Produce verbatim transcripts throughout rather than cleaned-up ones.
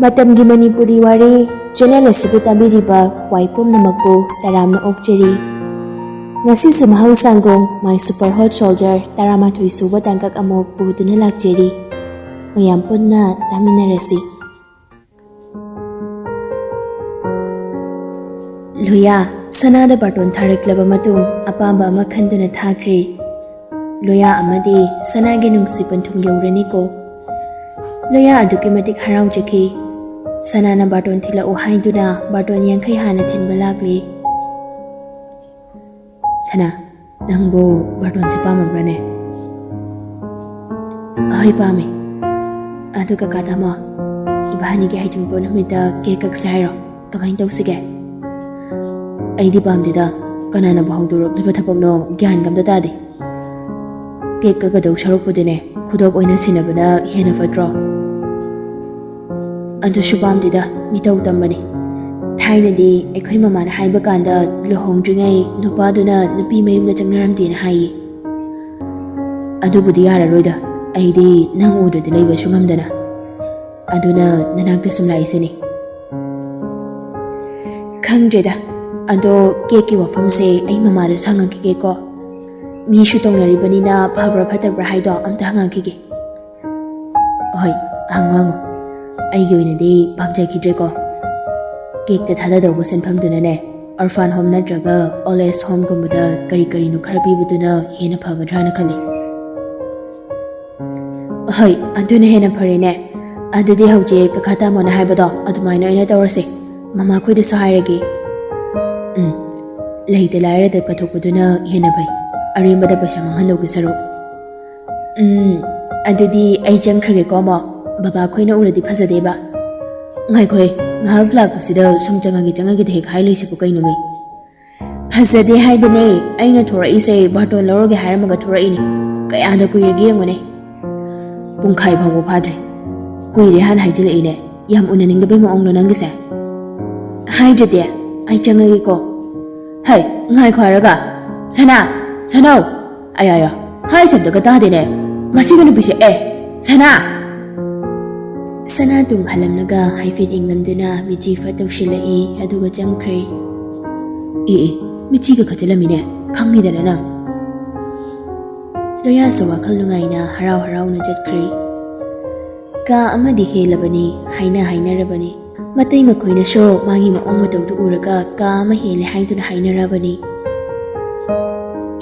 ꯃꯇꯝꯒꯤ ꯃꯅꯤꯄꯨꯔꯤ ꯋꯥꯔꯤ ꯆꯦꯅꯦꯜ ꯑꯁꯤꯕꯨ ꯇꯥꯕꯤꯔꯤꯕ ꯈ꯭ꯋꯥꯏ ꯄꯨꯝꯅꯃꯛꯄꯨ ꯇꯔꯥꯝꯅ ꯑꯣꯛꯆꯔꯤ꯫ ꯉꯁꯤꯁꯨ ꯃꯍꯧꯁꯥꯒꯨꯝ My Super Hot Soldier ꯇꯔꯥꯃꯥꯊꯣꯏ ꯁꯨꯕ ꯇꯥꯡꯀꯛ ꯑꯃꯨꯛ ꯄꯨꯗꯨꯅ ꯂꯥꯛꯆꯔꯤ꯫ ꯃꯌꯥꯝ ꯄꯨꯟꯅ ꯇꯥꯃꯤꯟꯅꯔꯁꯤ꯫ ꯂꯣꯌꯥ ꯁꯅꯥꯗ ꯕꯥꯔꯇꯣꯟ ꯊꯥꯔꯛꯂꯕ ꯃꯇꯨꯡ ꯑꯄꯥꯝꯕ ꯑꯃ ꯈꯟꯗꯨꯅ ꯊꯥꯈ꯭ꯔꯦ꯫ ꯂꯣꯌꯥ ꯑꯃꯗꯤ ꯁꯅꯥꯒꯤ ꯅꯨꯡꯁꯤ ꯄꯟꯊꯨꯡ ꯌꯧꯔꯅꯤꯀꯣ꯫ ꯂꯣꯌꯥ ꯑꯗꯨꯛꯀꯤ ꯃꯇꯤꯛ ꯍꯔꯥꯎꯖꯈꯤ꯫ ꯁꯅꯥꯅ ꯕꯥꯔꯇꯣꯟ ꯊꯤꯜꯂꯛꯎ ꯍꯥꯏꯗꯨꯅ ꯕꯥꯔꯇꯣꯟ ꯌꯥꯡꯈꯩ ꯍꯥꯟꯅ ꯊꯤꯟꯕ ꯂꯥꯛꯂꯤ꯫ "ꯁꯅꯥ, ꯅꯪꯕꯨ ꯕꯥꯔꯇꯣꯟꯁꯦ ꯄꯥꯝꯃꯕ꯭ꯔꯅꯦ?" "ꯑꯍꯣꯏ, ꯄꯥꯝꯃꯦ꯫ ꯑꯗꯨ ꯀꯀꯥ ꯇꯥꯃꯣ, ꯏꯕꯥꯅꯤꯒꯤ ꯍꯩꯖꯤꯡꯄꯣꯠ ꯅꯨꯃꯤꯠꯇ ꯀꯦꯛ ꯀꯛꯁꯦ ꯍꯥꯏꯔꯣ? ꯀꯃꯥꯏꯅ ꯇꯧꯁꯤꯒꯦ?" "ꯑꯩꯗꯤ ꯄꯥꯝꯗꯦꯗ꯫ ꯀꯅꯥꯅꯕꯨ ꯍꯧꯗꯣꯔꯛꯂꯤꯕ ꯊꯕꯛꯅꯣ, ꯒ꯭ꯌꯥꯟꯒ ꯑꯝꯇ ꯇꯥꯗꯦ꯫ ꯀꯦꯛ ꯀꯛꯀꯗꯧ ꯁꯔꯨꯛꯄꯨꯗꯤꯅꯦ, ꯈꯨꯗꯣꯞ ꯑꯣꯏꯅ ꯁꯤꯟꯅꯕꯅ ꯍꯦꯟꯅ ꯐꯠꯇ꯭ꯔꯣ?" "ꯑꯗꯨꯁꯨ ꯄꯥꯝꯗꯦꯗ, ꯃꯤꯇꯧ ꯇꯝꯕꯅꯤ꯫ ꯊꯥꯏꯅꯗꯤ ꯑꯩꯈꯣꯏ ꯃꯃꯥꯅ ꯍꯥꯏꯕ ꯀꯥꯟꯗ ꯂꯨꯍꯣꯡꯗ꯭ꯔꯤꯉꯩ ꯅꯨꯄꯥꯗꯨꯅ ꯅꯨꯄꯤ ꯃꯌꯨꯝꯗ ꯆꯪꯅꯔꯝꯗꯦꯅ ꯍꯥꯏꯌꯦ꯫ ꯑꯗꯨꯕꯨꯗꯤ ꯌꯥꯔꯔꯣꯏꯗ, ꯑꯩꯗꯤ ꯅꯪ ꯎꯗ꯭ꯔꯗꯤ ꯂꯩꯕꯁꯨ ꯉꯝꯗꯅ꯫ ꯑꯗꯨꯅ ꯅꯅꯥꯛꯇ ꯁꯨꯝ ꯂꯥꯛꯏꯁꯤꯅꯤ꯫" "ꯈꯪꯗ꯭ꯔꯦꯗ, ꯑꯗꯣ ꯀꯦꯛꯀꯤ ꯋꯥꯐꯝꯁꯦ ꯑꯩ ꯃꯃꯥꯗꯁꯨ ꯍꯪꯉꯛꯈꯤꯒꯦꯀꯣ꯫ ꯃꯤꯁꯨ ꯇꯧꯅꯔꯤꯕꯅꯤꯅ ꯐꯕ꯭ꯔꯥ ꯐꯠꯇꯕ꯭ꯔꯥ ꯍꯥꯏꯗꯣ ꯑꯝꯇ ꯍꯪꯉꯛꯈꯤꯒꯦ꯫" "ꯍꯣꯏ, ꯍꯪꯉꯣ ꯍꯪꯉꯣ꯫ ꯑꯩꯒꯤ ꯑꯣꯏꯅꯗꯤ ꯄꯥꯝꯖꯈꯤꯗ꯭ꯔꯦꯀꯣ꯫ ꯀꯦꯛꯇ ꯊꯥꯗꯗꯧꯕ ꯁꯦꯟꯐꯝꯗꯨꯅꯅꯦ, orphan home ꯅꯠꯇ꯭ꯔꯒ old age homeꯒꯨꯝꯕꯗ ꯀꯔꯤ ꯀꯔꯤꯅꯣ ꯈꯔ ꯄꯤꯕꯗꯨꯅ ꯍꯦꯟꯅ ꯐꯒꯗ꯭ꯔꯥꯅ ꯈꯜꯂꯤ꯫" "ꯍꯣꯏ, ꯑꯗꯨꯅ ꯍꯦꯟꯅ ꯐꯔꯦꯅꯦ꯫ ꯑꯗꯨꯗꯤ ꯍꯧꯖꯤꯛ ꯀꯀꯥ ꯇꯥꯃꯣꯅ ꯍꯥꯏꯕꯗꯣ ꯑꯗꯨꯃꯥꯏꯅ ꯑꯣꯏꯅ ꯇꯧꯔꯁꯦ꯫ ꯃꯃꯥꯈꯣꯏꯗꯁꯨ ꯍꯥꯏꯔꯒꯦ꯫" "ꯎꯝ, ꯂꯩꯇ ꯂꯥꯏꯔꯗ ꯀꯠꯊꯣꯛꯄꯗꯨꯅ ꯍꯦꯟꯅ ꯐꯩ, ꯑꯔꯦꯝꯕꯗ ꯄꯩꯁꯥ ꯃꯥꯡꯍꯟꯗꯧꯒꯤ ꯁꯔꯨꯛ꯫ ꯎꯝ, ꯑꯗꯨꯗꯤ ꯑꯩ ꯆꯪꯈ꯭ꯔꯒꯦꯀꯣ, ꯑꯃꯣ꯫ ꯕꯕꯥꯈꯣꯏꯅ ꯎꯔꯗꯤ ꯐꯖꯗꯦꯕ꯫" "ꯉꯥꯏꯈꯣꯍꯦ, ꯉꯥꯏꯍꯥꯛ ꯂꯥꯛꯄꯁꯤꯗ ꯁꯨꯝ ꯆꯪꯉꯒꯦ ꯆꯪꯉꯒꯦꯗ ꯍꯦꯛ ꯍꯥꯏ ꯂꯩꯁꯤꯕꯨ ꯀꯩꯅꯣꯃꯤ?" "ꯐꯖꯗꯦ ꯍꯥꯏꯕꯅꯦ, ꯑꯩꯅ ꯊꯣꯔꯛꯏꯁꯦ ꯕꯥꯔꯇꯣꯟ ꯂꯧꯔꯒꯦ ꯍꯥꯏꯔꯝꯃꯒ ꯊꯣꯔꯛꯏꯅꯤ꯫ ꯀꯌꯥꯗ ꯀꯨꯏꯔꯒꯦ ꯌꯦꯡꯉꯨꯅꯦ꯫ ꯄꯨꯡꯈꯥꯏ ꯐꯥꯎꯕ ꯐꯥꯗ꯭ꯔꯤ꯫ ꯀꯨꯏꯔꯦ ꯍꯥꯟꯅ ꯍꯥꯏꯖꯤꯜꯂꯛꯏꯅꯦ꯫ ꯌꯥꯝ ꯎꯅꯅꯤꯡꯗꯕꯩ ꯃꯑꯣꯡꯂꯣ ꯅꯪꯒꯤꯁꯦ?" "ꯍꯥꯏꯗ꯭ꯔꯗꯤ, ꯑꯩ ꯆꯪꯉꯒꯦꯀꯣ꯫" "ꯍꯩ, ꯉꯥꯏꯈꯣ ꯍꯥꯏꯔꯒ꯫ ꯁꯅꯥ, ꯁꯅꯧ꯫ ꯑꯌꯥ, ꯑꯌꯥ, ꯍꯥꯏꯁꯦ ꯑꯝꯇꯒ ꯇꯥꯗꯦꯅꯦ꯫ ꯃꯁꯤꯒꯤ ꯅꯨꯄꯤꯁꯦ, ꯑꯦ, ꯁꯅꯥ!" ꯁꯅꯥꯇꯣꯟ ꯍꯜꯂꯝꯂꯒ ꯍꯥꯏꯐꯦꯠ ꯌꯦꯡꯂꯝꯗꯨꯅ ꯃꯤꯠꯆꯤ ꯐꯠ ꯇꯧꯁꯤꯜꯂꯛꯏ, ꯑꯗꯨꯒ ꯆꯪꯈ꯭ꯔꯦ꯫ ꯑꯦ ꯑꯦ, ꯃꯤꯠꯆꯤꯒ ꯈꯠꯆꯜꯂꯝꯃꯤꯅꯦ, ꯈꯪꯉꯤꯗꯅ ꯅꯪ꯫ ꯂꯣꯌꯥꯁꯨ ꯋꯥꯈꯜ ꯅꯨꯡꯉꯥꯏꯅ ꯍꯔꯥꯎ ꯍꯔꯥꯎꯅ ꯆꯠꯈ꯭ꯔꯦ꯫ ꯀꯥ ꯑꯃꯗꯤ ꯍꯦꯜꯂꯕꯅꯤ, ꯍꯥꯏꯅ ꯍꯥꯏꯅꯔꯕꯅꯤ꯫ ꯃꯇꯩ ꯃꯈꯣꯏꯅꯁꯨ ꯃꯥꯒꯤ ꯃꯑꯣꯡ ꯃꯇꯧꯗꯨ ꯎꯔꯒ ꯀꯥ ꯑꯃ ꯍꯦꯜꯂꯦ ꯍꯥꯏꯗꯨꯅ ꯍꯥꯏꯅꯔꯕꯅꯤ꯫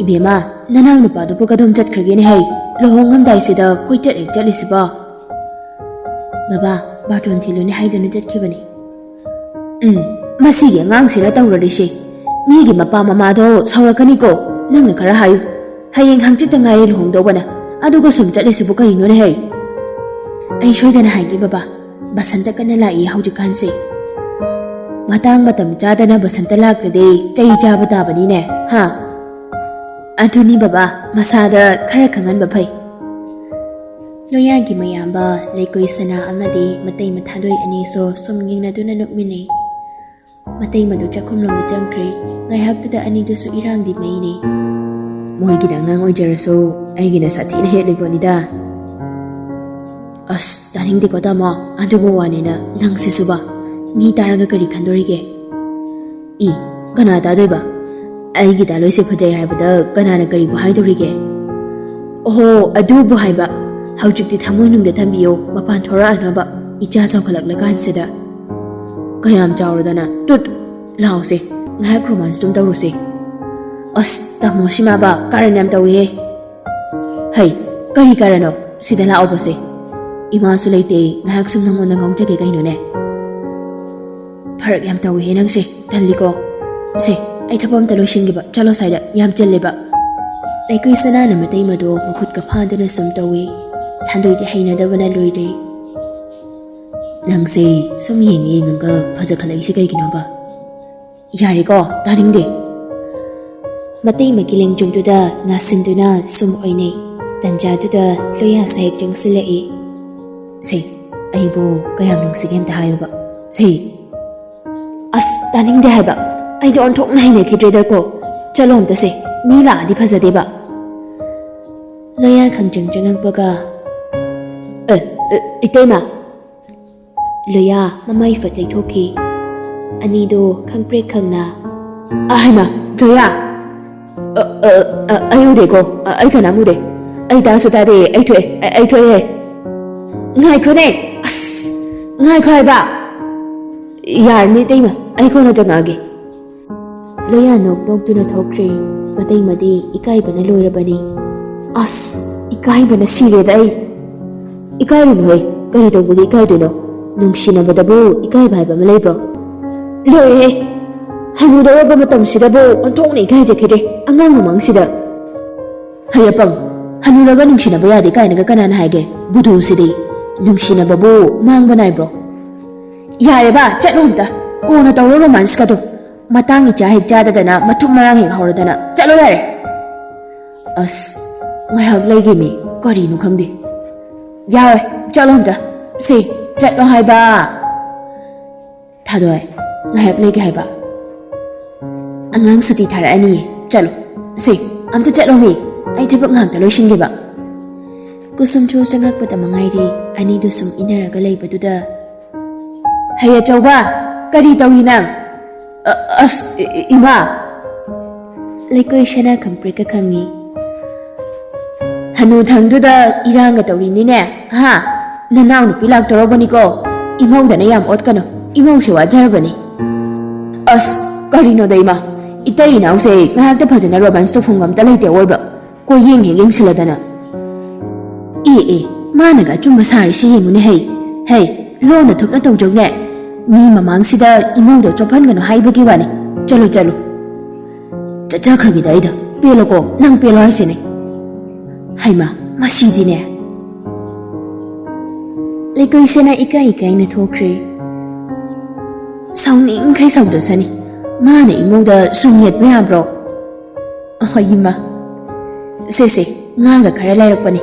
"ꯏꯕꯦꯝꯃ, ꯅꯅꯥꯎ ꯅꯨꯄꯥꯗꯨꯕꯨ ꯀꯗꯣꯝ ꯆꯠꯈ꯭ꯔꯒꯦꯅꯦ ꯍꯩ? ꯂꯨꯍꯣꯡꯉꯝꯗꯥꯏꯁꯤꯗ ꯀꯣꯏꯆꯠ ꯍꯦꯛ ꯆꯠꯂꯤꯁꯤꯕꯣ?" "ꯕꯕꯥ, ꯕꯥꯔꯇꯣꯟ ꯊꯤꯜꯂꯨꯅꯦ ꯍꯥꯏꯗꯨꯅ ꯆꯠꯈꯤꯕꯅꯤ꯫" "ꯎꯝ, ꯃꯁꯤꯒꯤ ꯑꯉꯥꯡꯁꯤꯅ ꯇꯧꯔꯔꯤꯁꯦ꯫ ꯃꯤꯒꯤ ꯃꯄꯥ ꯃꯃꯥꯗꯣ ꯁꯥꯎꯔꯛꯀꯅꯤꯀꯣ, ꯅꯪꯅ ꯈꯔ ꯍꯥꯏꯌꯨ꯫ ꯍꯌꯦꯡ ꯍꯪꯆꯤꯠꯇ ꯉꯥꯏꯔꯦ ꯂꯨꯍꯣꯡꯗꯧꯕꯅ, ꯑꯗꯨꯒ ꯁꯨꯝ ꯆꯠꯂꯤꯁꯤꯕꯨ ꯀꯔꯤꯅꯣꯅꯦ ꯍꯩ?" "ꯑꯩ ꯁꯣꯏꯗꯅ ꯍꯥꯏꯒꯦ ꯕꯕꯥ, ꯕꯁꯟꯇ ꯀꯟꯅ ꯂꯥꯛꯏ ꯍꯧꯖꯤꯛꯀꯥꯟꯁꯦ꯫ ꯃꯇꯥꯡ ꯃꯇꯝ ꯆꯥꯗꯅ ꯕꯁꯟꯇ ꯂꯥꯛꯇ꯭ꯔꯗꯤ ꯆꯩ ꯆꯥꯕ ꯇꯥꯕꯅꯤꯅꯦ, ꯍꯥ?" "ꯑꯗꯨꯅꯤ ꯕꯕꯥ, ꯃꯁꯥꯗ ꯈꯔ ꯈꯪꯍꯟꯕ ꯐꯩ꯫" ꯂꯣꯌꯥꯒꯤ ꯃꯌꯥꯝꯕ ꯂꯩꯀꯣꯏ ꯁꯅꯥ ꯑꯃꯗꯤ ꯃꯇꯩ ꯃꯊꯥꯗꯣꯏ ꯑꯅꯤꯁꯨ ꯁꯨꯝ ꯌꯦꯡꯅꯗꯨꯅ ꯅꯣꯛꯃꯤꯟꯅꯩ꯫ ꯃꯇꯩ ꯃꯗꯨ ꯆꯥꯛꯈꯨꯝꯂꯣꯝꯗ ꯆꯪꯈ꯭ꯔꯦ꯫ ꯉꯥꯏꯍꯥꯛꯇꯨꯗ ꯑꯅꯤꯗꯨꯁꯨ ꯏꯔꯥꯡꯗꯤ ꯃꯩꯅꯦ꯫ "ꯃꯣꯏꯒꯤꯅ ꯑꯉꯥꯡ ꯑꯣꯏꯖꯔꯁꯨ ꯑꯩꯒꯤꯅ ꯁꯥꯊꯤꯅ ꯍꯦꯜꯂꯤꯕꯣꯅꯤꯗ꯫" "ꯑꯁ, ꯇꯥꯅꯤꯡꯗꯦꯀꯣ ꯇꯥꯃꯣ, ꯑꯗꯨꯕꯨ ꯋꯥꯅꯦꯅ ꯅꯪꯁꯤꯁꯨꯕ꯫ ꯃꯤ ꯇꯥꯔꯒ ꯀꯔꯤ ꯈꯟꯗꯣꯔꯤꯒꯦ?" "ꯏ, ꯀꯅꯥ ꯇꯥꯗꯣꯏꯕ? ꯑꯩꯒꯤ ꯗꯥꯂꯣꯏꯁꯦ ꯐꯖꯩ ꯍꯥꯏꯕꯗ ꯀꯅꯥꯅ ꯀꯔꯤꯕꯨ ꯍꯥꯏꯗꯣꯔꯤꯒꯦ?" "ꯑꯣꯍꯣ, ꯑꯗꯨꯕꯨ ꯍꯥꯏꯕ꯫ ꯍꯧꯖꯤꯛꯇꯤ ꯊꯃꯣꯏꯅꯨꯡꯗ ꯊꯝꯕꯤꯌꯣ, ꯃꯄꯥꯟ ꯊꯣꯔꯛꯑꯅꯣꯕ, ꯏꯆꯥ ꯆꯥꯎꯈꯠꯂꯛꯂꯀꯥꯟꯁꯤꯗ꯫" "ꯀꯌꯥꯝ ꯆꯥꯎꯔꯗꯅ? ꯇꯨꯠ, ꯂꯥꯎꯁꯦ, ꯉꯥꯏꯍꯥꯛ ꯔꯣꯃꯥꯟꯁ ꯑꯗꯨꯝ ꯇꯧꯔꯨꯁꯦ꯫" "ꯑꯁ, ꯇꯥꯃꯣ ꯁꯤꯃꯥꯕ ꯀꯥꯔꯟ ꯌꯥꯝ ꯇꯧꯏꯍꯦ꯫ ꯍꯩ, ꯀꯔꯤ ꯀꯥꯔꯟꯅꯣ? ꯁꯤꯗ ꯂꯥꯛꯑꯣꯕꯁꯦ꯫ ꯏꯃꯥꯁꯨ ꯂꯩꯇꯦ, ꯉꯥꯏꯍꯥꯛ ꯁꯨꯝ ꯅꯪꯉꯣꯟꯗ ꯉꯥꯎꯖꯒꯦ ꯀꯩꯅꯣꯅꯦ꯫" "ꯐꯔꯛ ꯌꯥꯝ ꯇꯧꯏꯍꯦ ꯅꯪꯁꯦ, ꯇꯜꯂꯤꯀꯣ꯫ ꯁꯦ, ꯑꯩ ꯊꯕꯛ ꯑꯝꯇ ꯂꯣꯏꯁꯤꯟꯒꯦꯕ, ꯆꯠꯂꯣ ꯁ꯭ꯋꯥꯏꯗ, ꯌꯥꯝ ꯆꯤꯜꯂꯦꯕ꯫" ꯂꯩꯀꯣꯏ ꯁꯅꯥꯅ ꯃꯇꯩ ꯃꯗꯣ ꯃꯈꯨꯠꯀ ꯐꯥꯗꯨꯅ ꯁꯨꯝ ꯇꯧꯏ꯫ ꯊꯥꯗꯣꯏꯗꯤ ꯍꯩꯅꯗꯕꯅ ꯂꯣꯏꯔꯦ꯫ "ꯅꯪꯁꯦ ꯁꯨꯝ ꯌꯦꯡꯉ ꯌꯦꯡꯉꯒ ꯐꯖꯈꯠꯂꯛꯏꯁꯦ ꯀꯩꯒꯤꯅꯣꯕ?" "ꯌꯥꯔꯦꯀꯣ, ꯇꯥꯅꯤꯡꯗꯦ꯫" ꯃꯇꯩ ꯃꯒꯤ ꯂꯦꯡꯖꯨꯝꯗꯨꯗ ꯉꯥꯁꯤꯟꯗꯨꯅ ꯁꯨꯝ ꯑꯣꯏꯅꯩ꯫ ꯇꯟꯖꯥꯗꯨꯗ ꯂꯣꯌꯥꯁꯨ ꯍꯦꯛ ꯆꯪꯁꯤꯜꯂꯛꯏ꯫ "ꯁꯦ, ꯑꯩꯕꯨ ꯀꯌꯥꯝ ꯅꯨꯡꯁꯤꯒꯦ ꯑꯝꯇ ꯍꯥꯏꯌꯨꯕ꯫ ꯁꯦ꯫" "ꯑꯁ, ꯇꯥꯅꯤꯡꯗꯦ ꯍꯥꯏꯕ꯫ ꯑꯩꯗꯣ ꯑꯣꯟꯊꯣꯛꯅ ꯍꯩꯅꯈꯤꯗ꯭ꯔꯦꯗꯀꯣ꯫ ꯆꯠꯂꯣ ꯑꯝꯇ ꯁꯦ, ꯃꯤ ꯂꯥꯛꯑꯗꯤ ꯐꯖꯗꯦꯕ꯫" ꯂꯣꯌꯥ ꯈꯪꯆꯪ ꯆꯪꯉꯛꯄꯒ, "ꯑꯦ, ꯑꯦ, ꯏꯇꯩꯃ, ꯂꯣꯌꯥ ꯃꯃꯥꯏ ꯐꯠ ꯂꯩꯊꯣꯛꯈꯤ꯫ ꯑꯅꯤꯗꯣ ꯈꯪꯄ꯭ꯔꯦꯛ ꯈꯪꯅ, "ꯑ, ꯍꯩꯃꯥ, ꯂꯣꯌꯥ! ꯑ, ꯑ, ꯑ, ꯑꯩ ꯎꯗꯦꯀꯣ꯫ ꯑ, ꯑꯩ ꯀꯅꯥꯝ ꯎꯗꯦ꯫ ꯑꯩ ꯇꯥꯁꯨ ꯇꯥꯗꯦ꯫ ꯑꯩ ꯊꯣꯛꯑꯦ꯫ ꯑ, ꯑꯩ ꯊꯣꯛꯑꯦ꯫ ꯉꯥꯏꯈꯣꯅꯦ꯫ ꯑꯁ, ꯉꯥꯏꯈꯣ ꯍꯥꯏꯕ꯫ ꯌꯥꯔꯅꯤ, ꯏꯇꯩꯃ꯫ ꯑꯩ ꯀꯣꯟꯅ ꯆꯪꯉꯛꯑꯒꯦ꯫" ꯂꯣꯌꯥ ꯅꯣꯛ ꯅꯣꯛꯇꯨꯅ ꯊꯣꯛꯈ꯭ꯔꯦ꯫ ꯃꯇꯩꯃꯗꯤ ꯏꯀꯥꯏꯕꯅ ꯂꯣꯏꯔꯕꯅꯤ꯫ "ꯑꯁ, ꯏꯀꯥꯏꯕꯅ ꯁꯤꯔꯦꯗ ꯑꯩ꯫" "ꯏꯀꯥꯏꯔꯨꯅꯨꯍꯦ, ꯀꯔꯤ ꯇꯧꯕꯒꯤ ꯏꯀꯥꯏꯗꯣꯏꯅꯣ? ꯅꯨꯡꯁꯤꯅꯕꯗꯕꯨ ꯏꯀꯥꯏꯕ ꯍꯥꯏꯕ ꯑꯃ ꯂꯩꯕ꯭ꯔꯣ?" "ꯂꯣꯏꯔꯦꯍꯦ, ꯍꯅꯨꯗꯧꯔꯕ ꯃꯇꯝꯁꯤꯗꯕꯨ ꯑꯣꯟꯊꯣꯛꯅ ꯏꯀꯥꯏꯖꯈꯤꯗ꯭ꯔꯦ ꯑꯉꯥꯡ ꯃꯃꯥꯡꯁꯤꯗ꯫ ꯍꯩ ꯑꯄꯪ, ꯍꯅꯨꯔꯒ ꯅꯨꯡꯁꯤꯅꯕ ꯌꯥꯗꯦ ꯀꯥꯏꯅꯒ ꯀꯅꯥꯅ ꯍꯥꯏꯒꯦ? ꯕꯨꯙꯨꯁꯤꯗꯤ꯫ ꯅꯨꯡꯁꯤꯅꯕꯕꯨ ꯃꯥꯡꯕ ꯅꯥꯏꯕ꯭ꯔꯣ?" "ꯌꯥꯔꯦꯕ, ꯆꯠꯂꯣ ꯑꯝꯇ꯫ ꯀꯣꯟꯅ ꯇꯧꯔꯣ ꯔꯣꯃꯥꯟꯁꯀꯗꯣ꯫ ꯃꯇꯥꯡ ꯏꯆꯥ ꯍꯦꯛ ꯆꯥꯗꯗꯅ, ꯃꯊꯨꯝ ꯃꯔꯥꯡ ꯍꯦꯛ ꯍꯧꯔꯗꯅ꯫ ꯆꯠꯂꯣ ꯌꯥꯔꯦ꯫" "ꯑꯁ, ꯉꯥꯏꯍꯥꯛ ꯂꯩꯒꯦꯃꯤ, ꯀꯔꯤꯅꯣ ꯈꯪꯗꯦ꯫" "ꯌꯥꯔꯣꯏ, ꯆꯠꯂꯣ ꯑꯝꯇ꯫ ꯁꯤ, ꯆꯠꯂꯣ ꯍꯥꯏꯕ꯫" "ꯊꯥꯗꯣꯏ, ꯉꯥꯏꯍꯥꯛ ꯂꯩꯒꯦ ꯍꯥꯏꯕ꯫" "ꯑꯉꯥꯡ ꯁꯨꯇꯤ ꯊꯥꯔꯛꯑꯅꯤꯌꯦ, ꯆꯠꯂꯣ꯫" "ꯁꯤ, ꯑꯝꯇ ꯆꯠꯂꯣꯃꯤ, ꯑꯩ ꯊꯕꯛ ꯉꯥꯏꯍꯥꯛꯇ ꯂꯣꯏꯁꯤꯟꯒꯦꯕ꯫" ꯀꯨꯁꯨꯝꯁꯨ ꯆꯪꯉꯛꯄꯗ ꯃꯉꯥꯏꯔꯤ꯫ ꯑꯅꯤꯗꯨ ꯁꯨꯝ ꯏꯟꯅꯔꯒ ꯂꯩꯕꯗꯨꯗ, "ꯍꯩ ꯑꯆꯧꯕ, ꯀꯔꯤ ꯇꯧꯔꯤ ꯅꯪ?" "ꯑ-, ꯑꯁ, ꯏ-, ꯏ-, ꯏꯃꯥ!" ꯂꯩꯀꯣꯏ ꯁꯅꯥ ꯈꯪꯄ꯭ꯔꯦꯛꯀ ꯈꯪꯉꯤ꯫ "ꯍꯅꯨꯊꯪꯗꯨꯗ ꯏꯔꯥꯡꯒ ꯇꯧꯔꯤꯅꯤꯅꯦ, ꯍꯥ? ꯅꯅꯥꯎ ꯅꯨꯄꯤ ꯂꯥꯛꯇꯧꯔꯕꯅꯤꯀꯣ, ꯏꯃꯧꯗꯅ ꯌꯥꯝ ꯑꯣꯠꯀꯅꯨ, ꯏꯃꯧꯁꯦ ꯋꯥꯖꯔꯕꯅꯤ꯫" "ꯑꯁ, ꯀꯔꯤꯅꯣꯗ ꯏꯃꯥ, ꯏꯇꯩ ꯏꯅꯥꯎꯁꯦ ꯉꯥꯏꯍꯥꯛꯇ ꯐꯖꯅ ꯔꯣꯃꯥꯟꯁ ꯇꯧꯐꯝꯒ ꯑꯝꯇ ꯂꯩꯇꯦ ꯑꯣꯏꯕ, ꯀꯣꯏꯌꯦꯡ ꯍꯦꯛ ꯌꯦꯡꯁꯤꯜꯂꯗꯅ꯫" "ꯑꯦ ꯑꯦ, ꯃꯥꯅꯒ ꯑꯆꯨꯝꯕ ꯁꯥꯔꯤꯁꯤ ꯌꯦꯡꯉꯨꯅꯦ ꯍꯩ, ꯍꯩ, ꯂꯣꯟꯅ ꯊꯨꯞꯅ ꯇꯧꯖꯧꯅꯦ, ꯃꯤ ꯃꯃꯥꯡꯁꯤꯗ ꯏꯃꯧꯗꯣ ꯆꯣꯞꯍꯟꯒꯅꯨ ꯍꯥꯏꯕꯒꯤ ꯋꯥꯅꯤ, ꯆꯠꯂꯨ ꯆꯠꯂꯨ꯫" "ꯆꯠꯆꯈ꯭ꯔꯒꯦꯗ ꯑꯩꯗ, ꯄꯦꯜꯂꯣꯀꯣ, ꯅꯪ ꯄꯦꯜꯂꯣ ꯍꯥꯏꯁꯤꯅꯦ꯫" ꯍꯩꯃꯥ, ꯃꯁꯤꯗꯤꯅꯦ꯫ ꯂꯩꯀꯣꯏꯁꯅꯥ ꯏꯀꯥꯏ ꯏꯀꯥꯏꯅ ꯊꯣꯛꯈ꯭ꯔꯦ꯫ ꯁꯥꯎꯅꯤꯡꯈꯩ ꯁꯥꯎꯗꯁꯅꯤ, ꯃꯥꯅ ꯏꯃꯧꯗ ꯁꯨꯝ ꯌꯦꯠꯄ ꯌꯥꯕ꯭ꯔꯣ? ꯑꯍꯣꯏ ꯏꯃꯥ꯫ "ꯁꯦ ꯁꯦ, ꯉꯥꯒ ꯈꯔ ꯂꯩꯔꯛꯄꯅꯤ,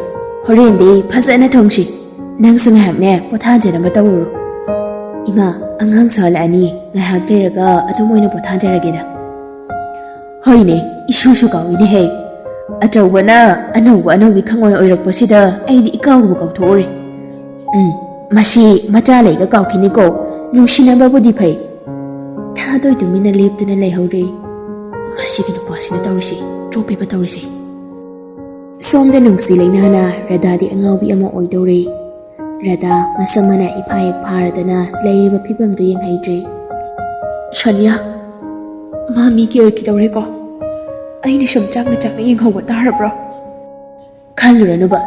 ꯍꯣꯔꯦꯟꯗꯤ ꯐꯖꯅ ꯊꯣꯡꯁꯤ꯫ ꯅꯪꯁꯨ ꯉꯥꯏꯍꯥꯛꯅꯦ ꯄꯣꯊꯥꯖꯅꯕ ꯇꯧꯔꯨꯔꯣ꯫" "ꯏꯃꯥ, ꯑꯉꯥꯡꯁꯨ ꯍꯜꯂꯛꯑꯅꯤ, ꯉꯥꯏꯍꯥꯛ ꯂꯩꯔꯒ ꯑꯗꯨꯝ ꯑꯣꯏꯅ ꯄꯣꯊꯥꯖꯔꯒꯦꯗ꯫" "ꯍꯣꯏꯅꯦ, ꯏꯁꯨꯁꯨ ꯀꯥꯎꯏꯅꯦ ꯍꯦ꯫ ꯑꯆꯧꯕꯅ ꯑꯅꯧꯕ ꯑꯅꯧꯕꯤ ꯈꯪꯑꯣꯏ ꯑꯣꯏꯔꯛꯄꯁꯤꯗ ꯑꯩꯗꯤ ꯏꯀꯥꯎꯕꯨ ꯀꯥꯎꯊꯣꯛꯎꯔꯦ꯫ ꯎꯝ, "ꯃꯁꯤ ꯃꯆꯥ ꯂꯩꯒ ꯀꯥꯎꯈꯤꯅꯤꯀꯣ, ꯅꯨꯡꯁꯤꯅꯕꯕꯨꯗꯤ ꯐꯩ"꯫ ꯊꯥꯗꯣꯏ ꯇꯨꯃꯤꯟꯅ ꯂꯦꯞꯇꯨꯅ ꯂꯩꯍꯧꯔꯦ꯫ "ꯃꯁꯤꯒꯤ ꯅꯨꯄꯥꯁꯤꯅ ꯇꯧꯔꯤꯁꯤ, ꯆꯣꯞꯄꯦꯕ ꯇꯧꯔꯤꯁꯤ"꯫ ꯁꯣꯝꯗ ꯅꯨꯡꯁꯤ ꯂꯩꯅꯥꯅ ꯔꯙꯥꯗꯤ ꯑꯉꯥꯎꯕꯤ ꯑꯃ ꯑꯣꯏꯗꯧꯔꯦ꯫ ꯔꯙꯥ ꯃꯁꯝ ꯃꯅꯥ ꯏꯐꯥ ꯍꯦꯛ ꯐꯥꯔꯗꯅ ꯂꯩꯔꯤꯕ ꯐꯤꯕꯝꯗꯨ ꯌꯦꯡꯍꯩꯗ꯭ꯔꯦ꯫ "ꯁꯣꯅꯤꯌꯥ, ꯃꯥ ꯃꯤꯒꯤ ꯑꯣꯏꯈꯤꯗꯧꯔꯦꯀꯣ꯫ ꯑꯩꯅ ꯁꯨꯝ ꯆꯥꯛꯅ ꯆꯥꯛꯅ ꯌꯦꯡꯍꯧꯕ ꯇꯥꯔꯕ꯭ꯔꯣ?" "ꯈꯜꯂꯨꯔꯅꯨꯕ,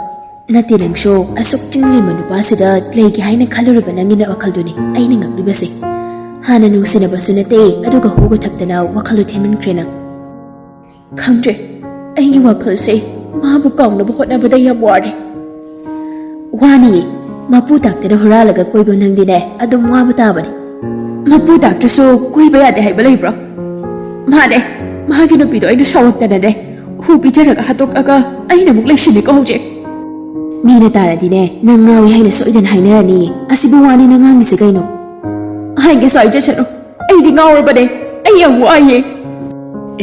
ꯅꯠꯇꯦ, ꯅꯪꯁꯨ ꯑꯁꯨꯛ ꯆꯤꯡꯂꯤꯕ ꯅꯨꯄꯥꯁꯤꯗ ꯂꯩꯒꯦ ꯍꯥꯏꯅ ꯈꯜꯂꯨꯔꯤꯕ ꯅꯪꯒꯤ ꯋꯥꯈꯜꯗꯨꯅꯤ ꯑꯩꯅ ꯉꯛꯂꯤꯕꯁꯦ꯫ ꯍꯥꯟꯅ ꯅꯨꯡꯁꯤꯅꯕꯁꯨ ꯅꯠꯇꯦ, ꯑꯗꯨꯒ ꯍꯨꯒ ꯊꯛꯇꯅ ꯋꯥꯈꯜꯗꯨ ꯊꯦꯝꯃꯟꯈ꯭ꯔꯦ ꯅꯪ"꯫ "ꯈꯪꯗ꯭ꯔꯦ, ꯑꯩꯒꯤ ꯋꯥꯈꯜꯁꯦ ꯃꯥꯕꯨ ꯀꯥꯎꯅꯕ ꯍꯣꯠꯅꯕꯗ ꯌꯥꯝ ꯋꯥꯔꯦ"꯫ "ꯋꯥꯅꯤꯌꯦ, ꯃꯄꯨ ꯇꯥꯛꯇꯅ ꯍꯨꯔꯥꯜꯂꯒ ꯀꯣꯏꯕ ꯅꯪꯗꯤꯅꯦ ꯑꯗꯨꯝ ꯋꯥꯕ ꯇꯥꯕꯅꯤ꯫ ꯃꯄꯨ ꯇꯥꯛꯇ꯭ꯔꯁꯨ ꯀꯣꯏꯕ ꯌꯥꯗꯦ ꯍꯥꯏꯕ ꯂꯩꯕ꯭ꯔꯣ? ꯃꯥꯅꯦ, ꯃꯥꯒꯤ ꯅꯨꯄꯤꯗꯣ ꯑꯩꯅ ꯁꯥꯎꯔꯛꯇꯅꯅꯦ ꯍꯨ ꯄꯤꯖꯔꯒ ꯍꯥꯠꯇꯣꯛꯑꯒ ꯑꯩꯅ ꯑꯃꯨꯛ ꯂꯩꯁꯤꯅꯤꯀꯣ ꯍꯧꯖꯤꯛ"꯫ "ꯃꯤꯅ ꯇꯥꯔꯗꯤꯅꯦ ꯅꯪ ꯉꯥꯎꯏ ꯍꯥꯏꯅ ꯁꯣꯏꯗꯅ ꯍꯥꯏꯅꯔꯅꯤꯌꯦ꯫ ꯑꯁꯤꯕꯨ ꯋꯥꯅꯦꯅ ꯉꯥꯡꯉꯤꯁꯤ ꯀꯩꯅꯣ?" "ꯍꯥꯏꯒꯦꯁꯨ ꯍꯥꯏꯖꯁꯅꯨ, ꯑꯩꯗꯤ ꯉꯥꯎꯔꯕꯅꯦ, ꯑꯩ ꯌꯥꯝ ꯋꯥꯏꯌꯦ"꯫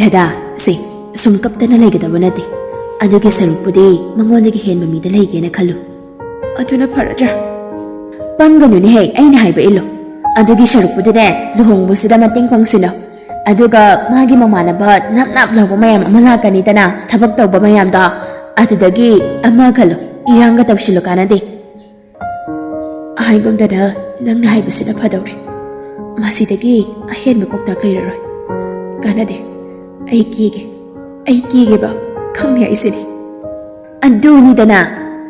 "ꯔꯙꯥ, ꯁꯦ, ꯁꯨꯝ ꯀꯞꯇꯅ ꯂꯩꯒꯗꯕ ꯅꯠꯇꯦ꯫ ꯑꯗꯨꯒꯤ ꯁꯔꯨꯛꯄꯨꯗꯤ ꯃꯉꯣꯟꯗꯒꯤ ꯍꯦꯟꯕ ꯃꯤꯗ ꯂꯩꯒꯦꯅ ꯈꯜꯂꯨ"꯫ "ꯑꯗꯨꯅ ꯐꯔꯗ꯭ꯔꯥ?" "ꯄꯪꯒꯅꯨꯅꯦꯍꯦ, ꯑꯩꯅ ꯍꯥꯏꯕ ꯏꯜꯂꯨ꯫ ꯑꯗꯨꯒꯤ ꯁꯔꯨꯛꯄꯨꯗꯤꯅꯦ ꯂꯨꯍꯣꯡꯕꯁꯤꯗ ꯃꯇꯦꯡ ꯄꯥꯡꯁꯤꯅꯣ꯫ ꯑꯗꯨꯒ ꯃꯥꯒꯤ ꯃꯃꯥꯟꯅꯕ ꯅꯞ ꯅꯞ ꯂꯥꯎꯕ ꯃꯌꯥꯝ ꯑꯃ ꯂꯥꯛꯀꯅꯤꯗꯅ, ꯊꯕꯛ ꯇꯧꯕ ꯃꯌꯥꯝꯗꯣ, ꯑꯗꯨꯗꯒꯤ ꯑꯃ ꯈꯜꯂꯨ, ꯏꯔꯥꯡꯒ ꯇꯧꯁꯤꯜꯂꯨ, ꯀꯥꯟꯅꯗꯦ"꯫ "ꯍꯥꯏꯒꯨꯝꯗꯅ ꯅꯪꯅ ꯍꯥꯏꯕꯁꯤꯅ ꯐꯗꯧꯔꯦ꯫ ꯃꯁꯤꯗꯒꯤ ꯑꯍꯦꯟꯕ ꯄꯥꯎꯇꯥꯛ ꯂꯩꯔꯔꯣꯏ꯫ ꯀꯥꯟꯅꯗꯦ꯫ ꯑꯩ ꯀꯤꯒꯦ꯫ ꯑꯩ ꯀꯤꯒꯦꯕ꯫ ꯈꯪꯅꯤ ꯑꯩꯁꯤꯗꯤ"꯫ ꯑꯗꯨꯅꯤꯗꯅ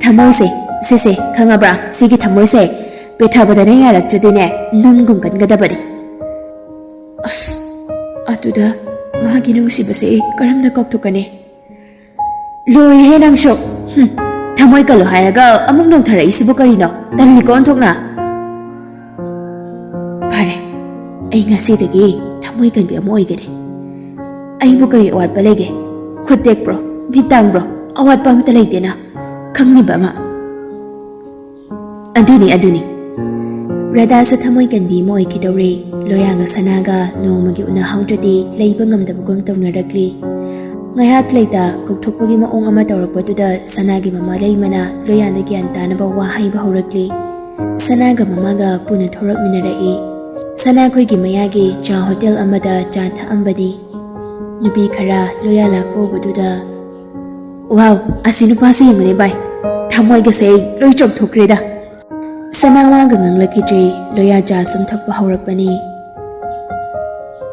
ꯊꯃꯣꯏꯁꯦ꯫ ꯁꯤꯁꯦ, ꯈꯪꯉꯕ꯭ꯔꯥ? ꯁꯤꯒꯤ ꯊꯃꯣꯏꯁꯦ ꯄꯦꯊꯕꯗꯅꯦ ꯌꯥꯔꯛꯇ꯭ꯔꯗꯤꯅꯦ ꯅꯨꯡꯒꯨꯝ ꯀꯟꯒꯗꯕꯅꯦ꯫ ꯑꯁ, ꯑꯗꯨꯗ ꯃꯥꯒꯤ ꯅꯨꯡꯁꯤꯕꯁꯦ ꯑꯩ ꯀꯔꯝꯅ ꯀꯥꯎꯊꯣꯛꯀꯅꯤ? ꯂꯣꯏꯔꯦꯍꯦ ꯅꯪꯁꯨ꯫ ꯍꯨꯝ, ꯊꯃꯣꯏ ꯀꯜꯂꯣ ꯍꯥꯏꯔꯒ ꯑꯃꯨꯛ ꯅꯧꯊꯔꯛꯏꯁꯤꯕꯨ ꯀꯔꯤꯅꯣ? ꯇꯜꯂꯤꯀꯣ ꯑꯣꯟꯊꯣꯛꯅ꯫ ꯐꯔꯦ, ꯑꯩ ꯉꯁꯤꯗꯒꯤ ꯊꯃꯣꯏ ꯀꯟꯕꯤ ꯑꯃ ꯑꯣꯏꯒꯅꯤ꯫ ꯑꯩꯕꯨ ꯀꯔꯤ ꯑꯋꯥꯠꯄ ꯂꯩꯒꯦ? ꯈꯨꯠ ꯇꯦꯛꯄ꯭ꯔꯣ? ꯃꯤꯠ ꯇꯥꯡꯕ꯭ꯔꯣ? ꯑꯋꯥꯠꯄ ꯑꯃꯠꯇ ꯂꯩꯇꯦꯅ ꯈꯪꯅꯤꯡꯕ ꯑꯃ꯫ ꯑꯗꯨꯅꯤ, ꯑꯗꯨꯅꯤ꯫ ꯔꯙꯥꯁꯨ ꯊꯃꯣꯏ ꯀꯟꯕꯤ ꯑꯃ ꯑꯣꯏꯈꯤꯗꯧꯔꯦ꯫ ꯂꯣꯌꯥꯒ ꯁꯅꯥꯒ ꯅꯣꯡꯃꯒꯤ ꯎꯅꯍꯧꯗ꯭ꯔꯗꯤ ꯂꯩꯕ ꯉꯝꯗꯕꯒꯨꯝ ꯇꯧꯅꯔꯛꯂꯤ꯫ ꯉꯥꯏꯍꯥꯛ ꯂꯩꯇ ꯀꯧꯊꯣꯛꯄꯒꯤ ꯃꯑꯣꯡ ꯑꯃ ꯇꯧꯔꯛꯄꯗꯨꯗ ꯁꯅꯥꯒꯤ ꯃꯃꯥ ꯂꯩꯃꯅ ꯂꯣꯌꯥꯗ ꯒ꯭ꯌꯥꯟ ꯇꯥꯅꯕ ꯋꯥ ꯍꯥꯏꯕ ꯍꯧꯔꯛꯂꯤ꯫ ꯁꯅꯥꯒ ꯃꯃꯥꯒ ꯄꯨꯟꯅ ꯊꯣꯔꯛꯃꯤꯟꯅꯔꯛꯏ꯫ ꯁꯅꯥꯈꯣꯏꯒꯤ ꯃꯌꯥꯒꯤ ꯆꯥ ꯍꯣꯇꯦꯜ ꯑꯃꯗ ꯆꯥ ꯊꯛꯑꯝꯕꯅꯤ꯫ ꯅꯨꯄꯤ ꯈꯔ ꯂꯣꯌꯥ ꯂꯥꯛꯄ ꯎꯕꯗꯨꯗ, "ꯋꯥꯎ, ꯑꯁꯤ ꯅꯨꯄꯥꯁꯤ ꯌꯦꯡꯉꯨꯅꯦ ꯚꯥꯏ, ꯊꯃꯣꯏꯒꯁꯦ ꯂꯣꯏ ꯆꯣꯛꯊꯣꯛꯈ꯭ꯔꯦꯗ"꯫ ꯁꯅꯥ ꯋꯥꯒ ꯉꯥꯡꯂꯛꯈꯤꯗ꯭ꯔꯦ꯫ ꯂꯣꯌꯥ ꯆꯥ ꯁꯨꯝ ꯊꯛꯄ ꯍꯧꯔꯛꯄꯅꯤ꯫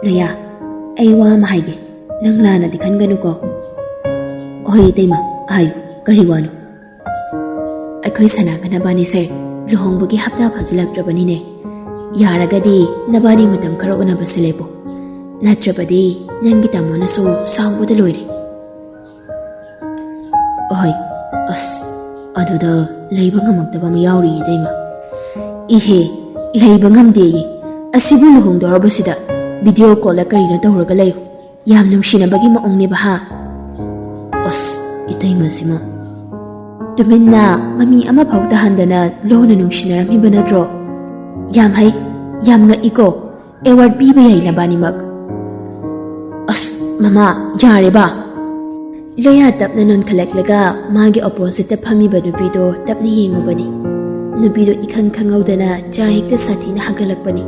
"ꯂꯣꯌꯥ, ꯑꯩ ꯋꯥ ꯑꯃ ꯍꯥꯏꯒꯦ, ꯅꯪ ꯂꯥꯟꯅꯗꯤ ꯈꯟꯒꯅꯨꯀꯣ?" "ꯍꯣꯏ ꯏꯇꯩꯃ, ꯍꯥꯏꯌꯨ, ꯀꯔꯤ ꯋꯥꯅꯣ?" "ꯑꯩꯈꯣꯏ ꯁꯅꯥꯒ ꯅꯕꯥꯅꯤꯁꯦ ꯂꯨꯍꯣꯡꯕꯒꯤ ꯍꯞꯇꯥ ꯐꯥꯖꯤꯜꯂꯛꯇ꯭ꯔꯕꯅꯤꯅꯦ꯫ ꯌꯥꯔꯒꯗꯤ ꯅꯕꯥꯅꯤ ꯃꯇꯝ ꯈꯔ ꯎꯅꯕꯁꯦ ꯂꯦꯞꯄꯣ, ꯅꯠꯇ꯭ꯔꯕꯗꯤ ꯅꯪꯒꯤ ꯇꯥꯃꯣꯅꯁꯨ ꯁꯥꯎꯕꯗ ꯂꯣꯏꯔꯦ"꯫ "ꯑꯍꯣꯏ, ꯑꯁ, ꯑꯗꯨꯗ ꯂꯩꯕ ꯉꯝꯃꯛꯇꯕ ꯑꯃ ꯌꯥꯎꯔꯤ ꯏꯇꯩꯃ"꯫ "ꯏꯍꯦ, ꯂꯩꯕ ꯉꯝꯗꯦꯌꯦ? ꯑꯁꯤꯕꯨ ꯂꯨꯍꯣꯡꯗꯧꯔꯕꯁꯤꯗ ꯚꯤꯗꯤꯑꯣ ꯀꯣꯜꯗ ꯀꯔꯤꯅꯣ ꯇꯧꯔꯒ ꯂꯩꯌꯨ, ꯌꯥꯝ ꯅꯨꯡꯁꯤꯅꯕꯒꯤ ꯃꯑꯣꯡꯅꯦꯕ ꯍꯥ?" "ꯑꯁ, ꯏꯇꯩꯃꯁꯤꯃ"꯫ "ꯇꯨꯃꯤꯟꯅ ꯃꯃꯤ ꯑꯃꯐꯥꯎ ꯇꯥꯍꯟꯗꯅ ꯂꯣꯟꯅ ꯅꯨꯡꯁꯤꯅꯔꯝꯃꯤꯕ ꯅꯠꯇ꯭ꯔꯣ? ꯌꯥꯝ ꯍꯩ, ꯌꯥꯝ ꯉꯛꯏꯀꯣ꯫ ꯑꯦꯋꯥꯔꯗ ꯄꯤꯕ ꯌꯥꯏ ꯅꯕꯥꯅꯤꯃꯛ"꯫ "ꯑꯁ, ꯃꯃꯥ, ꯌꯥꯔꯦꯕ"꯫ ꯂꯣꯌꯥ ꯇꯞꯅ ꯅꯣꯟꯈꯠꯂꯛꯂꯒ ꯃꯥꯒꯤ ꯑꯣꯄꯣꯖꯤꯠꯇ ꯐꯝꯃꯤꯕ ꯅꯨꯄꯤꯗꯣ ꯇꯞꯅ ꯌꯦꯡꯉꯨꯕꯅꯤ꯫ ꯅꯨꯄꯤꯗꯣ ꯏꯈꯪ ꯈꯪꯍꯧꯗꯅ ꯆꯥ ꯍꯦꯛꯇ ꯁꯥꯊꯤꯅ ꯍꯥꯒꯠꯂꯛꯄꯅꯤ꯫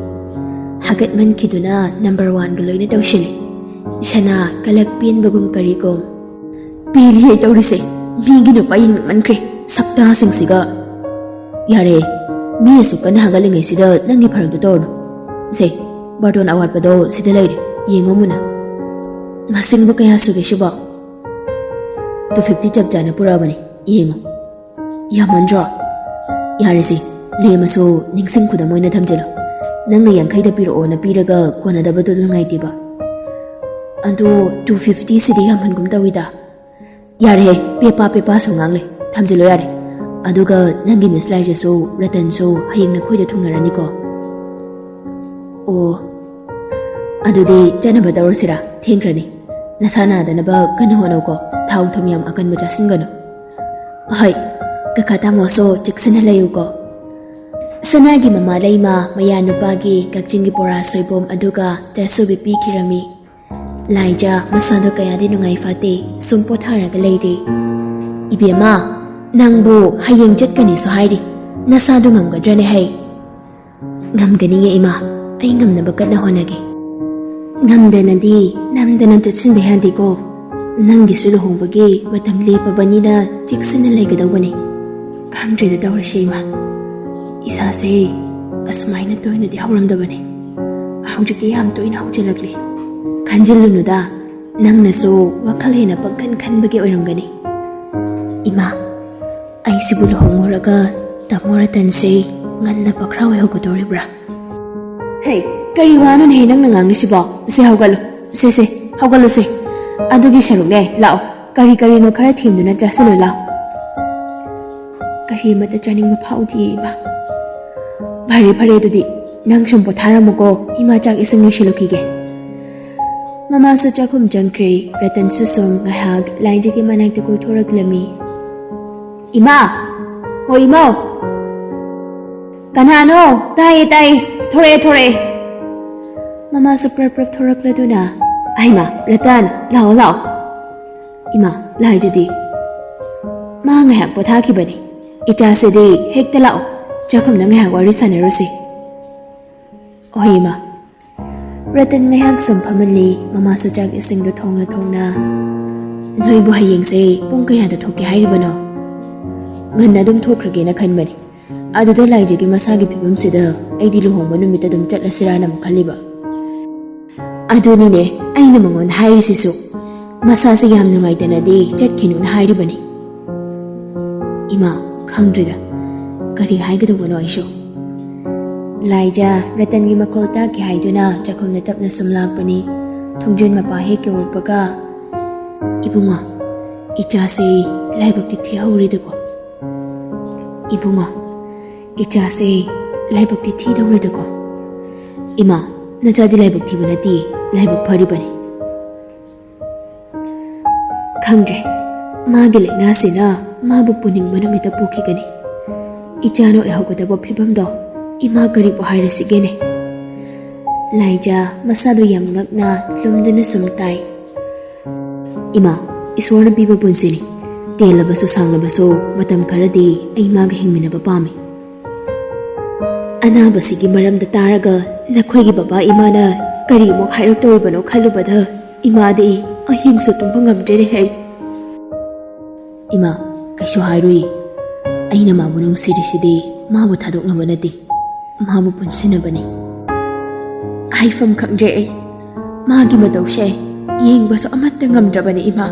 ꯍꯥꯒꯠꯃꯟꯈꯤꯗꯨꯅ ꯅꯝꯕꯔ ꯋꯥꯟꯒ ꯂꯣꯏꯅ ꯇꯧꯁꯤꯜꯂꯤ꯫ ꯁꯅꯥ ꯀꯂꯛ ꯄꯦꯟꯕꯒꯨꯝ ꯀꯔꯤꯒꯨꯝ꯫ "ꯄꯦꯜꯂꯤꯍꯦ ꯇꯧꯔꯤꯁꯦ, ꯃꯤꯒꯤ ꯅꯨꯄꯥ ꯌꯦꯡꯅꯤꯡꯃꯟꯈ꯭ꯔꯦ, ꯁꯛꯇꯥꯁꯤꯡꯁꯤꯒ"꯫ "ꯌꯥꯔꯦ, ꯃꯤ ꯑꯁꯨꯛ ꯀꯟꯅ ꯍꯥꯒꯠꯂꯤꯉꯩꯁꯤꯗ ꯅꯪꯒꯤ ꯐꯔꯛꯇꯣ ꯇꯧꯔꯨꯅꯨ꯫ ꯁꯦ, ꯕꯥꯔꯇꯣꯟ ꯑꯋꯥꯠꯄꯗꯣ ꯁꯤꯗ ꯂꯩꯔꯦ, ꯌꯦꯡꯉꯣ ꯃꯨꯟꯅ꯫ ꯃꯁꯤꯡꯕꯨ ꯀꯌꯥ ꯁꯨꯒꯦ ꯁꯤꯕꯣ?" "ꯇꯨ ꯐꯤꯐꯇꯤ ꯆꯞ ꯆꯥꯅ ꯄꯨꯔꯛꯑꯕꯅꯦ, ꯌꯦꯡꯉꯣ"꯫ "ꯌꯥꯝꯃꯟꯗ꯭ꯔꯣ?" "ꯌꯥꯔꯦꯁꯦ, ꯂꯦꯝꯃꯁꯨ ꯅꯤꯡꯁꯤꯡ ꯈꯨꯗꯝ ꯑꯣꯏꯅ ꯊꯝꯖꯤꯜꯂꯣ꯫ ꯅꯪꯅ ꯌꯥꯡꯈꯩꯗ ꯄꯤꯔꯛꯑꯣꯅ ꯄꯤꯔꯒ ꯀꯣꯟꯅꯗꯕꯗꯨ ꯅꯨꯡꯉꯥꯏꯇꯦꯕ꯫ ꯑꯗꯣ ꯇꯨ ꯐꯤꯐꯇꯤ ꯁꯤꯗꯤ ꯌꯥꯝꯃꯟꯒꯨꯝ ꯇꯧꯏꯗ"꯫ "ꯌꯥꯔꯦꯍꯦ, ꯄꯦꯄꯥ ꯄꯦꯄꯥꯁꯨ ꯉꯥꯡꯂꯦ, ꯊꯝꯖꯤꯜꯂꯣ ꯌꯥꯔꯦ꯫ ꯑꯗꯨꯒ ꯅꯪꯒꯤ ꯃꯤꯁ ꯂꯥꯏꯖꯁꯨ ꯔꯇꯟꯁꯨ ꯍꯌꯦꯡ ꯅꯈꯣꯏꯗ ꯊꯨꯡꯅꯔꯅꯤꯀꯣ"꯫ "ꯑꯣ, ꯑꯗꯨꯗꯤ ꯆꯠꯅꯕ ꯇꯧꯔꯁꯤꯔꯥ? ꯊꯦꯡꯈ꯭ꯔꯅꯤ꯫ ꯅꯁꯥ ꯅꯥꯗꯅꯕ ꯀꯟꯅ ꯍꯣꯠꯅꯧꯀꯣ, ꯊꯥꯎ ꯊꯨꯝ ꯌꯥꯝ ꯑꯀꯟꯕ ꯆꯥꯁꯤꯟꯒꯅꯨ"꯫ "ꯍꯣꯏ, ꯀꯀꯥ ꯇꯥꯃꯣꯁꯨ ꯆꯦꯛꯁꯤꯟꯅ ꯂꯩꯌꯨꯀꯣ"꯫ ꯁꯅꯥꯒꯤ ꯃꯃꯥ ꯂꯩꯃ ꯃꯌꯥ ꯅꯨꯄꯥꯒꯤ ꯀꯛꯆꯤꯡꯒꯤ ꯕꯣꯔꯥ ꯁꯣꯏꯕꯨꯝ ꯑꯗꯨꯒ ꯆꯥꯁꯨꯕꯤ ꯄꯤꯈꯤꯔꯝꯃꯤ꯫ ꯂꯥꯏꯖꯥ ꯃꯁꯥꯗꯣ ꯀꯌꯥꯗꯤ ꯅꯨꯡꯉꯥꯏ ꯐꯥꯠꯇꯦ, ꯁꯨꯝ ꯄꯣꯊꯥꯔꯒ ꯂꯩꯔꯦ꯫ "ꯏꯕꯦꯝꯃ, ꯅꯪꯕꯨ ꯍꯌꯦꯡ ꯆꯠꯀꯅꯤꯁꯨ ꯍꯥꯏꯔꯤ, ꯅꯁꯥꯗꯨ ꯉꯝꯒꯗ꯭ꯔꯅꯦ ꯍꯩ? ꯉꯝꯒꯅꯤꯌꯦ ꯏꯃꯥ, ꯑꯩ ꯉꯝꯅꯕ ꯀꯟꯅ ꯍꯣꯠꯅꯒꯦ꯫ ꯉꯝꯗꯅꯗꯤ ꯅꯝꯗꯅ ꯆꯠꯁꯤꯟꯕ ꯌꯥꯗꯦꯀꯣ꯫ ꯅꯪꯒꯤꯁꯨ ꯂꯨꯍꯣꯡꯕꯒꯤ ꯃꯇꯝ ꯂꯦꯞꯄꯕꯅꯤꯅ ꯆꯦꯛꯁꯤꯟꯅ ꯂꯩꯒꯗꯧꯕꯅꯤ꯫ ꯈꯪꯗ꯭ꯔꯦꯗ ꯇꯧꯔꯤꯁꯦ ꯏꯃꯥ, ꯏꯁꯥꯁꯦ ꯑꯁꯨꯃꯥꯏꯅ ꯇꯣꯏꯅꯗꯤ ꯍꯧꯔꯝꯗꯕꯅꯤ꯫ ꯍꯧꯖꯤꯛꯇꯤ ꯌꯥꯝ ꯇꯣꯏꯅ ꯍꯧꯖꯤꯜꯂꯛꯂꯤ꯫ ꯈꯟꯖꯤꯜꯂꯨꯅꯨꯗ, ꯅꯪꯅꯁꯨ ꯋꯥꯈꯜ ꯍꯦꯟꯅ ꯄꯪꯈꯟ ꯈꯟꯕꯒꯤ ꯑꯣꯏꯔꯝꯒꯅꯤ꯫ ꯏꯃꯥ, ꯑꯩꯁꯤꯕꯨ ꯂꯨꯍꯣꯡꯉꯨꯔꯒ ꯇꯥꯃꯣ ꯔꯇꯟꯁꯦ ꯉꯟꯅ ꯄꯈ꯭ꯔꯥꯎ ꯑꯣꯏꯍꯧꯒꯗꯧꯔꯤꯕ꯭ꯔꯥ? ꯍꯦ, ꯀꯔꯤ ꯋꯥꯅꯣꯅꯦꯍꯦ ꯅꯪꯅ ꯉꯥꯡꯂꯤꯁꯤꯕꯣ? ꯁꯦ, ꯍꯧꯒꯠꯂꯨ꯫ ꯁꯦ, ꯁꯦ, ꯍꯧꯒꯠꯂꯨꯁꯦ꯫ ꯑꯗꯨꯒꯤ ꯁꯔꯨꯛꯅꯦ, ꯂꯥꯛꯑꯣ꯫ ꯀꯔꯤ ꯀꯔꯤꯅꯣ ꯈꯔ ꯊꯦꯡꯗꯨꯅ ꯆꯥꯁꯤꯜꯂꯨ ꯂꯥꯎ꯫ ꯀꯔꯤ ꯑꯃꯠꯇ ꯆꯥꯅꯤꯡꯕ ꯐꯥꯎꯗꯤꯌꯦ ꯏꯃꯥ꯫ ꯐꯔꯦ, ꯐꯔꯦ, ꯑꯗꯨꯗꯤ ꯅꯪ ꯁꯨꯝ ꯄꯣꯊꯥꯔꯝꯃꯨꯀꯣ, ꯏꯃꯥ ꯆꯥꯛ ꯏꯁꯤꯡ ꯂꯣꯏꯁꯤꯜꯂꯨꯈꯤꯒꯦ꯫ ꯃꯃꯥꯁꯨ ꯆꯥꯛꯈꯨꯝ ꯆꯪꯈ꯭ꯔꯦ꯫ ꯔꯇꯟꯁꯨ ꯁꯨꯝ ꯉꯥꯏꯍꯥꯛ ꯂꯥꯏꯖꯒꯤ ꯃꯅꯥꯛꯇ ꯀꯣꯏꯊꯣꯔꯛꯂꯝꯃꯤ꯫ ꯏꯃꯥ! ꯍꯣ ꯏꯃꯧ! ꯀꯅꯥꯅꯣ? ꯇꯥꯏꯌꯦ, ꯇꯥꯏꯌꯦ꯫ ꯊꯣꯔꯛꯑꯦ, ꯊꯣꯔꯛꯑꯦ꯫ ꯃꯃꯥꯁꯨ ꯄ꯭ꯔꯞ ꯄ꯭ꯔꯞ ꯊꯣꯔꯛꯂꯗꯨꯅ, "ꯑꯩꯃ, ꯔꯇꯟ, ꯂꯥꯛꯑꯣ, ꯂꯥꯛꯑꯣ꯫" ꯏꯃꯥ, ꯂꯥꯏꯖꯗꯤ? ꯃꯥ ꯉꯥꯏꯍꯥꯛ ꯄꯣꯊꯥꯈꯤꯕꯅꯤ꯫ ꯏꯆꯥꯁꯤꯗꯤ ꯍꯦꯛꯇ ꯂꯥꯛꯑꯣ, ꯆꯥꯛꯈꯨꯝꯗ ꯉꯥꯏꯍꯥꯛ ꯋꯥꯔꯤ ꯁꯥꯟꯅꯔꯨꯁꯤ꯫ ꯍꯣꯏ ꯏꯃꯥ꯫ ꯔꯇꯟ ꯉꯥꯏꯍꯥꯛ ꯁꯨꯝ ꯐꯝꯍꯜꯂꯤ, ꯃꯃꯥꯁꯨ ꯆꯥꯛ ꯏꯁꯤꯡꯗꯨ ꯊꯣꯡꯅ ꯊꯣꯡꯅ, "ꯅꯣꯏꯕꯨ ꯍꯌꯦꯡꯁꯦ ꯄꯨꯡ ꯀꯌꯥꯗ ꯊꯣꯛꯀꯦ ꯍꯥꯏꯔꯤꯕꯅꯣ?" "ꯉꯟꯅ ꯑꯗꯨꯝ ꯊꯣꯛꯈ꯭ꯔꯒꯦꯅ ꯈꯟꯕꯅꯤ꯫ ꯑꯗꯨꯗ ꯂꯥꯏꯖꯒꯤ ꯃꯁꯥꯒꯤ ꯐꯤꯕꯝꯁꯤꯗ ꯑꯩꯗꯤ ꯂꯨꯍꯣꯡꯕ ꯅꯨꯃꯤꯠꯇ ꯑꯗꯨꯝ ꯆꯠꯂꯁꯤꯔꯥꯅ ꯑꯃꯨꯛ ꯈꯜꯂꯤꯕ꯫" "ꯑꯗꯨꯅꯤꯅꯦ ꯑꯩꯅ ꯃꯉꯣꯟꯗ ꯍꯥꯏꯔꯤꯁꯤꯁꯨ, ꯃꯁꯥꯁꯦ ꯌꯥꯝ ꯅꯨꯡꯉꯥꯏꯇꯅꯗꯤ ꯆꯠꯈꯤꯅꯨꯅ ꯍꯥꯏꯔꯤꯕꯅꯤ꯫" ꯏꯃꯥ, ꯈꯪꯗ꯭ꯔꯤꯗ, ꯀꯔꯤ ꯍꯥꯏꯒꯗꯧꯕꯅꯣ ꯑꯩꯁꯨ꯫ ꯂꯥꯏꯖ ꯔꯇꯟꯒꯤ ꯃꯈꯣꯜ ꯇꯥꯈꯤ ꯍꯥꯏꯗꯨꯅ ꯆꯥꯛꯈꯨꯝꯗ ꯇꯞꯅ ꯁꯨꯝ ꯂꯥꯛꯄꯅꯤ꯫ ꯊꯣꯡꯖꯤꯟ ꯃꯄꯥ ꯍꯦꯛ ꯌꯧꯔꯛꯄꯒ, "ꯏꯕꯨꯡꯉꯣ, ꯏꯆꯥꯁꯦ ꯂꯥꯏꯕꯛꯇꯤ ꯊꯤꯍꯧꯔꯤꯗꯀꯣ꯫ ꯏꯕꯨꯡꯉꯣ, ꯏꯆꯥꯁꯦ ꯂꯥꯏꯕꯛꯇꯤ ꯊꯤꯗꯧꯔꯤꯗꯀꯣ꯫ ꯏꯃꯥ, ꯅꯆꯥꯗꯤ ꯂꯥꯏꯕꯛ ꯊꯤꯕ ꯅꯠꯇꯦ, ꯂꯥꯏꯕꯛ ꯐꯔꯤꯕꯅꯤ꯫" "ꯈꯪꯗ꯭ꯔꯦ, ꯃꯥꯒꯤ ꯂꯥꯏꯅꯥꯁꯤꯅ ꯃꯥꯕꯨ ꯄꯨꯅꯤꯡꯕ ꯅꯨꯃꯤꯠꯇ ꯄꯨꯈꯤꯒꯅꯤ꯫ ꯏꯆꯥꯅ ꯑꯣꯏꯍꯧꯒꯗꯕ ꯐꯤꯕꯝꯗꯣ ꯏꯃꯥ ꯀꯔꯤꯕꯨ ꯍꯥꯏꯔꯁꯤꯒꯦꯅꯦ?" ꯂꯥꯏꯖ ꯃꯁꯥꯗꯨ ꯌꯥꯝ ꯉꯛꯅ ꯂꯨꯝꯗꯨꯅ ꯁꯨꯝ ꯇꯥꯏ꯫ "ꯏꯃꯥ, ꯏꯁꯣꯔꯅ ꯄꯤꯕ ꯄꯨꯟꯁꯤꯅꯤ꯫ ꯇꯦꯜꯂꯕꯁꯨ ꯁꯥꯡꯂꯕꯁꯨ ꯃꯇꯝ ꯈꯔꯗꯤ ꯑꯩ ꯃꯥꯒ ꯍꯤꯡꯃꯤꯟꯅꯕ ꯄꯥꯝꯃꯤ꯫ ꯑꯅꯥꯕꯁꯤꯒꯤ ꯃꯔꯝꯗ ꯇꯥꯔꯒ ꯅꯈꯣꯏꯒꯤ ꯕꯕꯥ ꯏꯃꯥꯅ ꯀꯔꯤꯃꯨꯛ ꯍꯥꯏꯔꯛꯇꯧꯔꯤꯕꯅꯣ ꯈꯜꯂꯨꯕꯗ ꯏꯃꯥꯗꯤ ꯑꯍꯤꯡꯁꯨ ꯇꯨꯝꯕ ꯉꯝꯗ꯭ꯔꯦꯅꯦ ꯍꯩ꯫ ꯏꯃꯥ, ꯀꯩꯁꯨ ꯍꯥꯏꯔꯨꯏ꯫ ꯑꯩꯅ ꯃꯥꯕꯨ ꯅꯨꯡꯁꯤꯔꯤꯁꯤꯗꯤ ꯃꯥꯕꯨ ꯊꯥꯗꯣꯛꯅꯕ ꯅꯠꯇꯦ, ꯃꯥꯕꯨ ꯄꯨꯟꯁꯤꯟꯅꯕꯅꯤ꯫ ꯍꯥꯏꯐꯝ ꯈꯪꯗ꯭ꯔꯦ ꯑꯩ꯫ ꯃꯥꯒꯤ ꯃꯇꯧꯁꯦ ꯌꯦꯡꯕꯁꯨ ꯑꯃꯠꯇ ꯉꯝꯗ꯭ꯔꯕꯅꯤ ꯏꯃꯥ꯫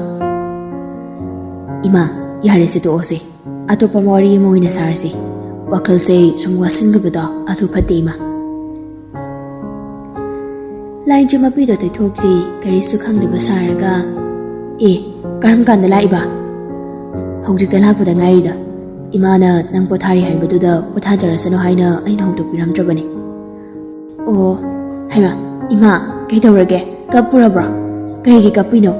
ꯏꯃꯥ, ꯌꯥꯔꯦꯁꯦ, ꯇꯣꯛꯑꯣꯁꯦ꯫ ꯑꯇꯣꯞꯄ ꯋꯥꯔꯤ ꯑꯃ ꯑꯣꯏꯅ ꯁꯥꯔꯁꯤ꯫ ꯋꯥꯈꯜꯁꯦ ꯁꯨꯝ ꯋꯥꯁꯤꯟꯈꯤꯕꯗꯣ ꯑꯗꯨ ꯐꯠꯇꯦ ꯏꯃꯥ꯫ ꯂꯥꯏꯖ ꯃꯄꯤꯗꯣ ꯇꯩꯊꯣꯛꯂꯤ, ꯀꯔꯤꯁꯨ ꯈꯪꯗꯕ ꯁꯥꯔꯒ, "ꯑꯦ, ꯀꯔꯝ ꯀꯥꯟꯗ ꯂꯥꯛꯏꯕ?" "ꯍꯧꯖꯤꯛꯇ ꯂꯥꯛꯄꯗ ꯉꯥꯏꯔꯤꯗ꯫ ꯏꯃꯥꯅ ꯅꯪ ꯄꯣꯊꯥꯔꯤ ꯍꯥꯏꯕꯗꯨꯗ ꯄꯣꯊꯥꯖꯔꯁꯅꯨ ꯍꯥꯏꯅ ꯑꯩꯅ ꯍꯧꯗꯣꯛꯄꯤꯔꯝꯗ꯭ꯔꯕꯅꯤ꯫" "ꯑꯣ, ꯍꯩꯃꯥ, ꯏꯃꯥ, ꯀꯩꯗꯧꯔꯒꯦ? ꯀꯞꯄꯨꯔꯕ꯭ꯔꯣ? ꯀꯔꯤꯒꯤ ꯀꯞꯄꯤꯅꯣ?"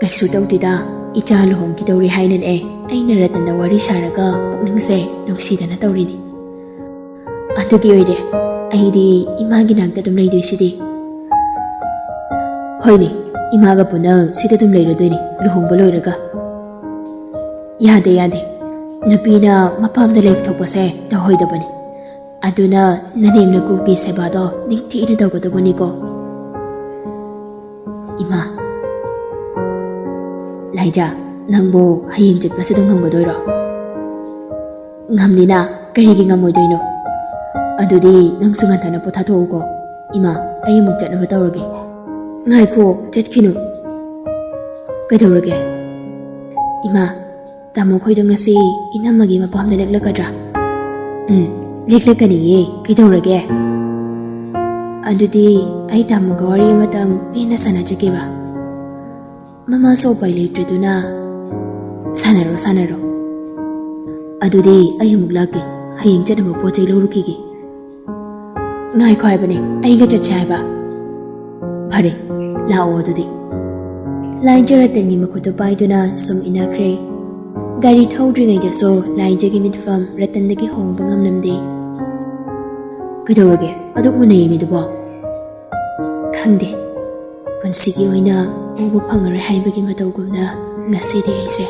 "ꯀꯩꯁꯨ ꯇꯧꯗꯦꯗ, ꯏꯆꯥ ꯂꯨꯍꯣꯡꯈꯤꯗꯧꯔꯦ ꯍꯥꯏꯅꯅꯦ ꯑꯩꯅ ꯔꯇꯟꯗ ꯋꯥꯔꯤ ꯁꯥꯔꯒ ꯄꯨꯛꯅꯤꯡꯁꯦ ꯅꯨꯡꯁꯤꯗꯅ ꯇꯧꯔꯤꯅꯤ꯫" "ꯑꯗꯨꯒꯤ ꯑꯣꯏꯔꯦ, ꯑꯩꯗꯤ ꯏꯃꯥꯒꯤ ꯅꯥꯛꯇ ꯑꯗꯨꯝ ꯂꯩꯗꯣꯏꯁꯤꯗꯤ꯫" "ꯍꯣꯏꯅꯦ, ꯏꯃꯥꯒ ꯄꯨꯟꯅ ꯁꯤꯗ ꯑꯗꯨꯝ ꯂꯩꯔꯗꯣꯏꯅꯤ ꯂꯨꯍꯣꯡꯕ ꯂꯣꯏꯔꯒ꯫" "ꯌꯥꯗꯦ, ꯌꯥꯗꯦ, ꯅꯨꯄꯤꯅ ꯃꯄꯥꯝꯗ ꯂꯩꯊꯣꯛꯄꯁꯦ ꯇꯧꯍꯣꯏꯗꯕꯅꯤ꯫ ꯑꯗꯨꯅ ꯅꯅꯦꯝ ꯅꯀꯨꯒꯤ ꯁꯦꯕꯥꯗꯣ ꯅꯤꯡꯊꯤꯅ ꯇꯧꯒꯗꯧꯕꯅꯤꯀꯣ꯫" "ꯏꯃꯥ꯫" "ꯂꯥꯏꯖꯥ, ꯅꯪꯕꯨ ꯍꯌꯦꯡ ꯆꯠꯄꯁꯤꯗ ꯉꯝꯒꯗꯣꯏꯔꯣ?" "ꯉꯝꯅꯤꯅ, ꯀꯔꯤꯒꯤ ꯉꯝꯃꯣꯏꯗꯣꯏꯅꯣ?" "ꯑꯗꯨꯗꯤ ꯅꯪꯁꯨ ꯉꯟꯇꯥꯅ ꯄꯣꯊꯥꯊꯣꯛꯎꯀꯣ꯫ ꯏꯃꯥ, ꯑꯩ ꯑꯃꯨꯛ ꯆꯠꯅꯕ ꯇꯧꯔꯒꯦ꯫" "ꯉꯥꯏꯈꯣ, ꯆꯠꯈꯤꯅꯨ꯫" "ꯀꯩꯗꯧꯔꯒꯦ?" "ꯏꯃꯥ, ꯇꯥꯃꯣ ꯈꯣꯏꯗꯣ ꯉꯁꯤ ꯏꯅꯝꯃꯒꯤ ꯃꯄꯥꯝꯗ ꯂꯦꯛꯂꯛꯀꯗ꯭ꯔꯥ?" "ꯎꯝ, ꯂꯦꯛꯂꯛꯀꯅꯤꯌꯦ, ꯀꯩꯗꯧꯔꯒꯦ?" "ꯑꯗꯨꯗꯤ ꯑꯩ ꯇꯥꯃꯣꯒ ꯋꯥꯔꯤ ꯑꯃꯇꯪ ꯄꯦꯟꯅ ꯁꯥꯟꯅꯖꯒꯦꯕ꯫" "ꯃꯃꯥꯁꯨ ꯎꯄꯥꯏ ꯂꯩꯇ꯭ꯔꯗꯨꯅ꯫" "ꯁꯥꯟꯅꯔꯣ, ꯁꯥꯟꯅꯔꯣ꯫ ꯑꯗꯨꯗꯤ ꯑꯩ ꯑꯃꯨꯛ ꯂꯥꯛꯀꯦ, ꯍꯌꯦꯡ ꯆꯠꯅꯕ ꯄꯣꯠ ꯆꯩ ꯂꯧꯔꯨꯈꯤꯒꯦ꯫" "ꯉꯥꯏꯈꯣ ꯍꯥꯏꯕꯅꯦ, ꯑꯩꯒ ꯆꯠꯁꯦ ꯍꯥꯏꯕ꯫" "ꯐꯔꯦ, ꯂꯥꯛꯑꯣ ꯑꯗꯨꯗꯤ꯫" ꯂꯥꯏꯖ ꯔꯇꯟꯒꯤ ꯃꯈꯨꯠꯇꯨ ꯄꯥꯏꯗꯨꯅ ꯁꯨꯝ ꯏꯟꯅꯈ꯭ꯔꯦ꯫ ꯒꯥꯔꯤ ꯊꯧꯗ꯭ꯔꯤꯉꯩꯗꯁꯨ ꯂꯥꯏꯖꯒꯤ ꯃꯤꯠꯐꯝ ꯔꯇꯟꯗꯒꯤ ꯍꯣꯡꯕ ꯉꯝꯂꯝꯗꯦ꯫ "ꯀꯩꯗꯧꯔꯒꯦ? ꯑꯗꯨꯛ ꯃꯨꯟꯅ ꯌꯦꯡꯉꯤꯗꯨꯕꯣ?" "ꯈꯪꯗꯦ꯫ ꯄꯨꯟꯁꯤꯒꯤ ꯑꯣꯏꯅ ꯎꯕ ꯐꯪꯉꯔꯣꯏ ꯍꯥꯏꯕꯒꯤ ꯃꯇꯧꯒꯨꯝꯅ ꯉꯁꯤꯗꯤ ꯑꯩꯁꯦ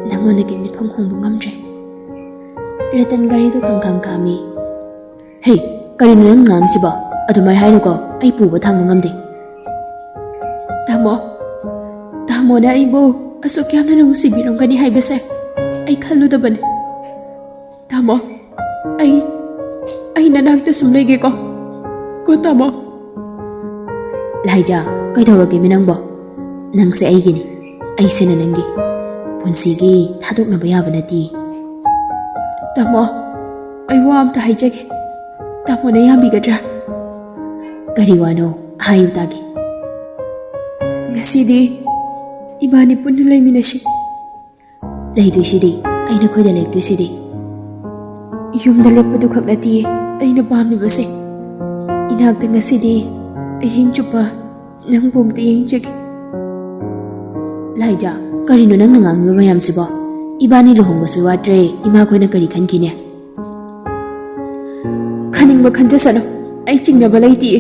ꯅꯪꯉꯣꯟꯗꯒꯤ ꯃꯤꯠꯐꯝ ꯍꯣꯡꯕ ꯉꯝꯗ꯭ꯔꯦ꯫" ꯔꯇꯟ ꯒꯥꯔꯤꯗꯨ ꯈꯪꯈꯥꯡ ꯈꯥꯝꯃꯤ꯫ "ꯍꯦ, ꯀꯔꯤꯅꯣ ꯅꯪ ꯉꯥꯡꯉꯤꯁꯤꯕꯣ? ꯑꯗꯨꯃꯥꯏ ꯍꯥꯏꯅꯨꯀꯣ, ꯑꯩ ꯄꯨꯕ ꯊꯥꯡꯕ ꯉꯝꯗꯦ꯫" "ꯇꯥꯃꯣ, ꯇꯥꯃꯣꯅ ꯑꯩꯕꯨ ꯑꯁꯨꯛ ꯌꯥꯝꯅ ꯅꯨꯡꯁꯤꯕꯤꯔꯝꯒꯅꯤ ꯍꯥꯏꯕꯁꯦ ꯑꯩ ꯈꯜꯂꯨꯗꯕꯅꯤ꯫ ꯇꯥꯃꯣ, ꯑꯩ, ꯑꯩ ꯅꯅꯥꯛꯇ ꯁꯨꯝ ꯂꯩꯒꯦꯀꯣ꯫ ꯀꯣ ꯇꯥꯃꯣ꯫" "ꯂꯥꯏꯖꯥ, ꯀꯩꯗꯧꯔꯒꯦꯃꯤ ꯅꯪꯕꯣ? ꯅꯪꯁꯦ ꯑꯩꯒꯤꯅꯤ, ꯑꯩꯁꯤꯅ ꯅꯪꯒꯤ꯫ ꯄꯨꯟꯁꯤꯒꯤ ꯊꯥꯗꯣꯛꯅꯕ ꯌꯥꯕ ꯅꯠꯇꯦ꯫" "ꯇꯥꯃꯣ, ꯑꯩ ꯋꯥ ꯑꯝꯇ ꯍꯥꯏꯖꯒꯦ꯫ ꯇꯥꯃꯣꯅ ꯌꯥꯕꯤꯒꯗ꯭ꯔꯥ?" "ꯀꯔꯤ ꯋꯥꯅꯣ? ꯍꯥꯏꯌꯨ ꯇꯥꯒꯦ꯫" "ꯉꯁꯤꯗꯤ ꯏꯕꯥꯅꯤ ꯄꯨꯟꯅ ꯂꯩꯃꯤꯟꯅꯁꯤ꯫" "ꯂꯩꯗꯣꯏꯁꯤꯗꯤ? ꯑꯩ ꯅꯈꯣꯏꯗ ꯂꯦꯛꯇꯣꯏꯁꯤꯗꯤ?" "ꯌꯨꯝꯗ ꯂꯦꯛꯄꯗꯨ ꯈꯛ ꯅꯠꯇꯤꯌꯦ ꯑꯩꯅ ꯄꯥꯝꯃꯤꯕꯁꯦ꯫ ꯏꯅꯥꯛꯇ ꯉꯁꯤꯗꯤ ꯑꯍꯤꯡ ꯆꯨꯞꯄ ꯅꯪꯕꯨ ꯑꯝꯇ ꯌꯦꯡꯖꯒꯦ꯫" "ꯂꯥꯏꯖꯥ, ꯀꯔꯤꯅꯣ ꯅꯪꯅ ꯉꯥꯡꯉꯤꯕ ꯃꯌꯥꯝꯁꯤꯕꯣ? ꯏꯕꯥꯅꯤ ꯂꯨꯍꯣꯡꯕꯁꯨ ꯋꯥꯠꯇ꯭ꯔꯦ, ꯏꯃꯥꯈꯣꯏꯅ ꯀꯔꯤ ꯈꯟꯈꯤꯅꯤ?" "ꯈꯟꯅꯤꯡꯕ ꯈꯟꯖꯁꯅꯨ, ꯑꯩ ꯆꯤꯡꯅꯕ ꯂꯩꯇꯤꯌꯦ꯫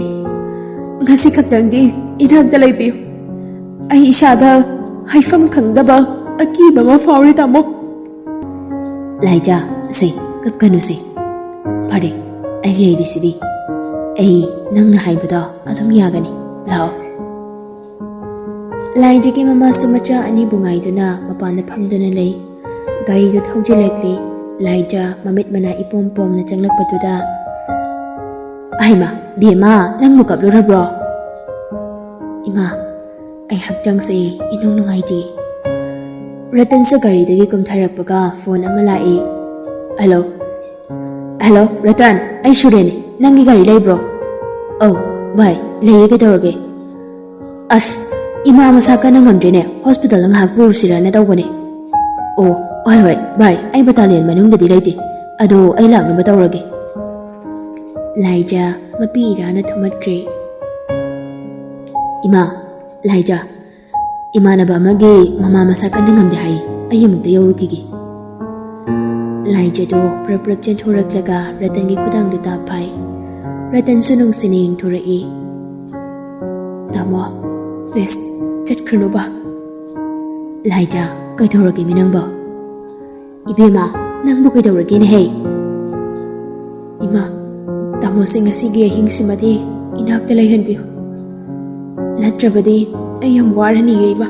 ꯉꯁꯤ ꯈꯛꯇꯪꯗꯤ ꯏꯅꯥꯛꯇ ꯂꯩꯕꯤꯌꯨ꯫ ꯑꯩ ꯏꯁꯥꯗ ꯍꯥꯏꯐꯝ ꯈꯪꯗꯕ ꯑꯀꯤꯕ ꯑꯃ ꯐꯥꯎꯔꯦ, ꯇꯥꯃꯣ꯫" "ꯂꯥꯏꯖꯥ, ꯁꯦ, ꯀꯞꯀꯅꯨꯁꯦ꯫ ꯐꯔꯦ, ꯑꯩ ꯂꯩꯔꯤꯁꯤꯗꯤ꯫ ꯑꯩ ꯅꯪꯅ ꯍꯥꯏꯕꯗꯣ ꯑꯗꯨꯝ ꯌꯥꯒꯅꯤ꯫ ꯂꯥꯛꯑꯣ꯫" ꯂꯥꯏꯖꯥꯒꯤ ꯃꯃꯥꯁꯨ ꯃꯆꯥ ꯑꯅꯤꯕꯨ ꯉꯥꯏꯗꯨꯅ ꯃꯄꯥꯟꯗ ꯐꯝꯗꯨꯅ ꯂꯩ꯫ ꯒꯥꯔꯤꯗꯨ ꯊꯧꯖꯤꯜꯂꯛꯂꯤ꯫ ꯂꯥꯏꯖꯥ ꯃꯃꯤꯠ ꯃꯅꯥ ꯏꯄꯣꯝ ꯄꯣꯝꯅ ꯆꯪꯂꯛꯄꯗꯨꯗ, "ꯑꯍꯩꯃꯥ, ꯕꯦꯝꯃ, ꯅꯪꯕꯨ ꯀꯞꯂꯨꯔꯕ꯭ꯔꯣ?" "ꯏꯃꯥ, ꯑꯩ ꯍꯛꯆꯥꯡꯁꯦ ꯏꯅꯨꯡ ꯅꯨꯡꯉꯥꯏꯇꯦ꯫" ꯔꯇꯟꯁꯨ ꯒꯥꯔꯤꯗꯒꯤ ꯀꯨꯝꯊꯔꯛꯄꯒ ꯐꯣꯟ ꯑꯃ ꯂꯥꯛꯏ꯫ "ꯍꯜꯂꯣ, ꯍꯜꯂꯣ, ꯔꯇꯟ, ꯑꯩ ꯁꯨꯔꯦꯟꯅꯤ꯫ ꯅꯪꯒꯤ ꯒꯥꯔꯤ ꯂꯩꯕ꯭ꯔꯣ?" "ꯑꯧ, ꯚꯥꯏ, ꯂꯩꯌꯦ, ꯀꯩꯗꯧꯔꯒꯦ?" "ꯑꯁ, ꯏꯃꯥ ꯃꯁꯥ ꯀꯟꯅ ꯉꯝꯗ꯭ꯔꯦꯅꯦ, ꯍꯣꯁꯄꯤꯇꯥꯜꯗ ꯉꯥꯏꯍꯥꯛ ꯄꯨꯔꯨꯁꯤꯔꯅ ꯇꯧꯕꯅꯦ꯫" "ꯑꯣ, ꯍꯣꯏ, ꯍꯣꯏ, ꯚꯥꯏ, ꯑꯩ ꯕꯇꯥꯂꯤꯌꯟ ꯃꯅꯨꯡꯗꯗꯤ ꯂꯩꯇꯦ, ꯑꯗꯣ ꯑꯩ ꯂꯥꯛꯅꯕ ꯇꯧꯔꯒꯦ꯫" ꯂꯥꯏꯖꯥ ꯃꯄꯤ ꯏꯔꯥꯅ ꯊꯨꯝꯃꯠꯈ꯭ꯔꯦ꯫ "ꯏꯃꯥ, ꯂꯥꯏꯖꯥ, ꯏꯃꯥꯟꯅꯕ ꯑꯃꯒꯤ ꯃꯃꯥ ꯃꯁꯥ ꯀꯟꯅ ꯉꯝꯗꯦ ꯍꯥꯏ, ꯑꯩ ꯑꯃꯨꯛꯇ ꯌꯧꯔꯨꯈꯤꯒꯦ꯫" ꯂꯥꯏꯖꯥꯗꯣ ꯄ꯭ꯔꯞ ꯄ꯭ꯔꯞ ꯆꯦꯟꯊꯣꯔꯛꯂꯒ ꯔꯇꯟꯒꯤ ꯈꯨꯗꯥꯡꯗꯨ ꯇꯥꯞ ꯐꯥꯏ꯫ ꯔꯇꯟꯁꯨ ꯅꯨꯡꯁꯤꯅ ꯌꯦꯡꯊꯣꯔꯛꯏ꯫ "ꯇꯥꯃꯣ, please, ꯆꯠꯈ꯭ꯔꯅꯨꯕ꯫" "ꯂꯥꯏꯖꯥ, ꯀꯩꯗꯧꯔꯒꯦꯃꯤ ꯅꯪꯕꯣ?" "ꯏꯕꯦꯝꯃ, ꯅꯪꯕꯨ ꯀꯩꯗꯧꯔꯒꯦꯅꯦꯍꯦ? ꯏꯃꯥ, ꯇꯥꯃꯣꯁꯦ ꯉꯁꯤꯒꯤ ꯑꯍꯤꯡꯁꯤꯃꯗꯤ ꯏꯅꯥꯛꯇ ꯂꯩꯍꯟꯕꯤꯌꯨ, ꯅꯠꯇ꯭ꯔꯕꯗꯤ ꯑꯩ ꯌꯥꯝ ꯋꯥꯔꯅꯤꯌꯦ ꯏꯃꯥ꯫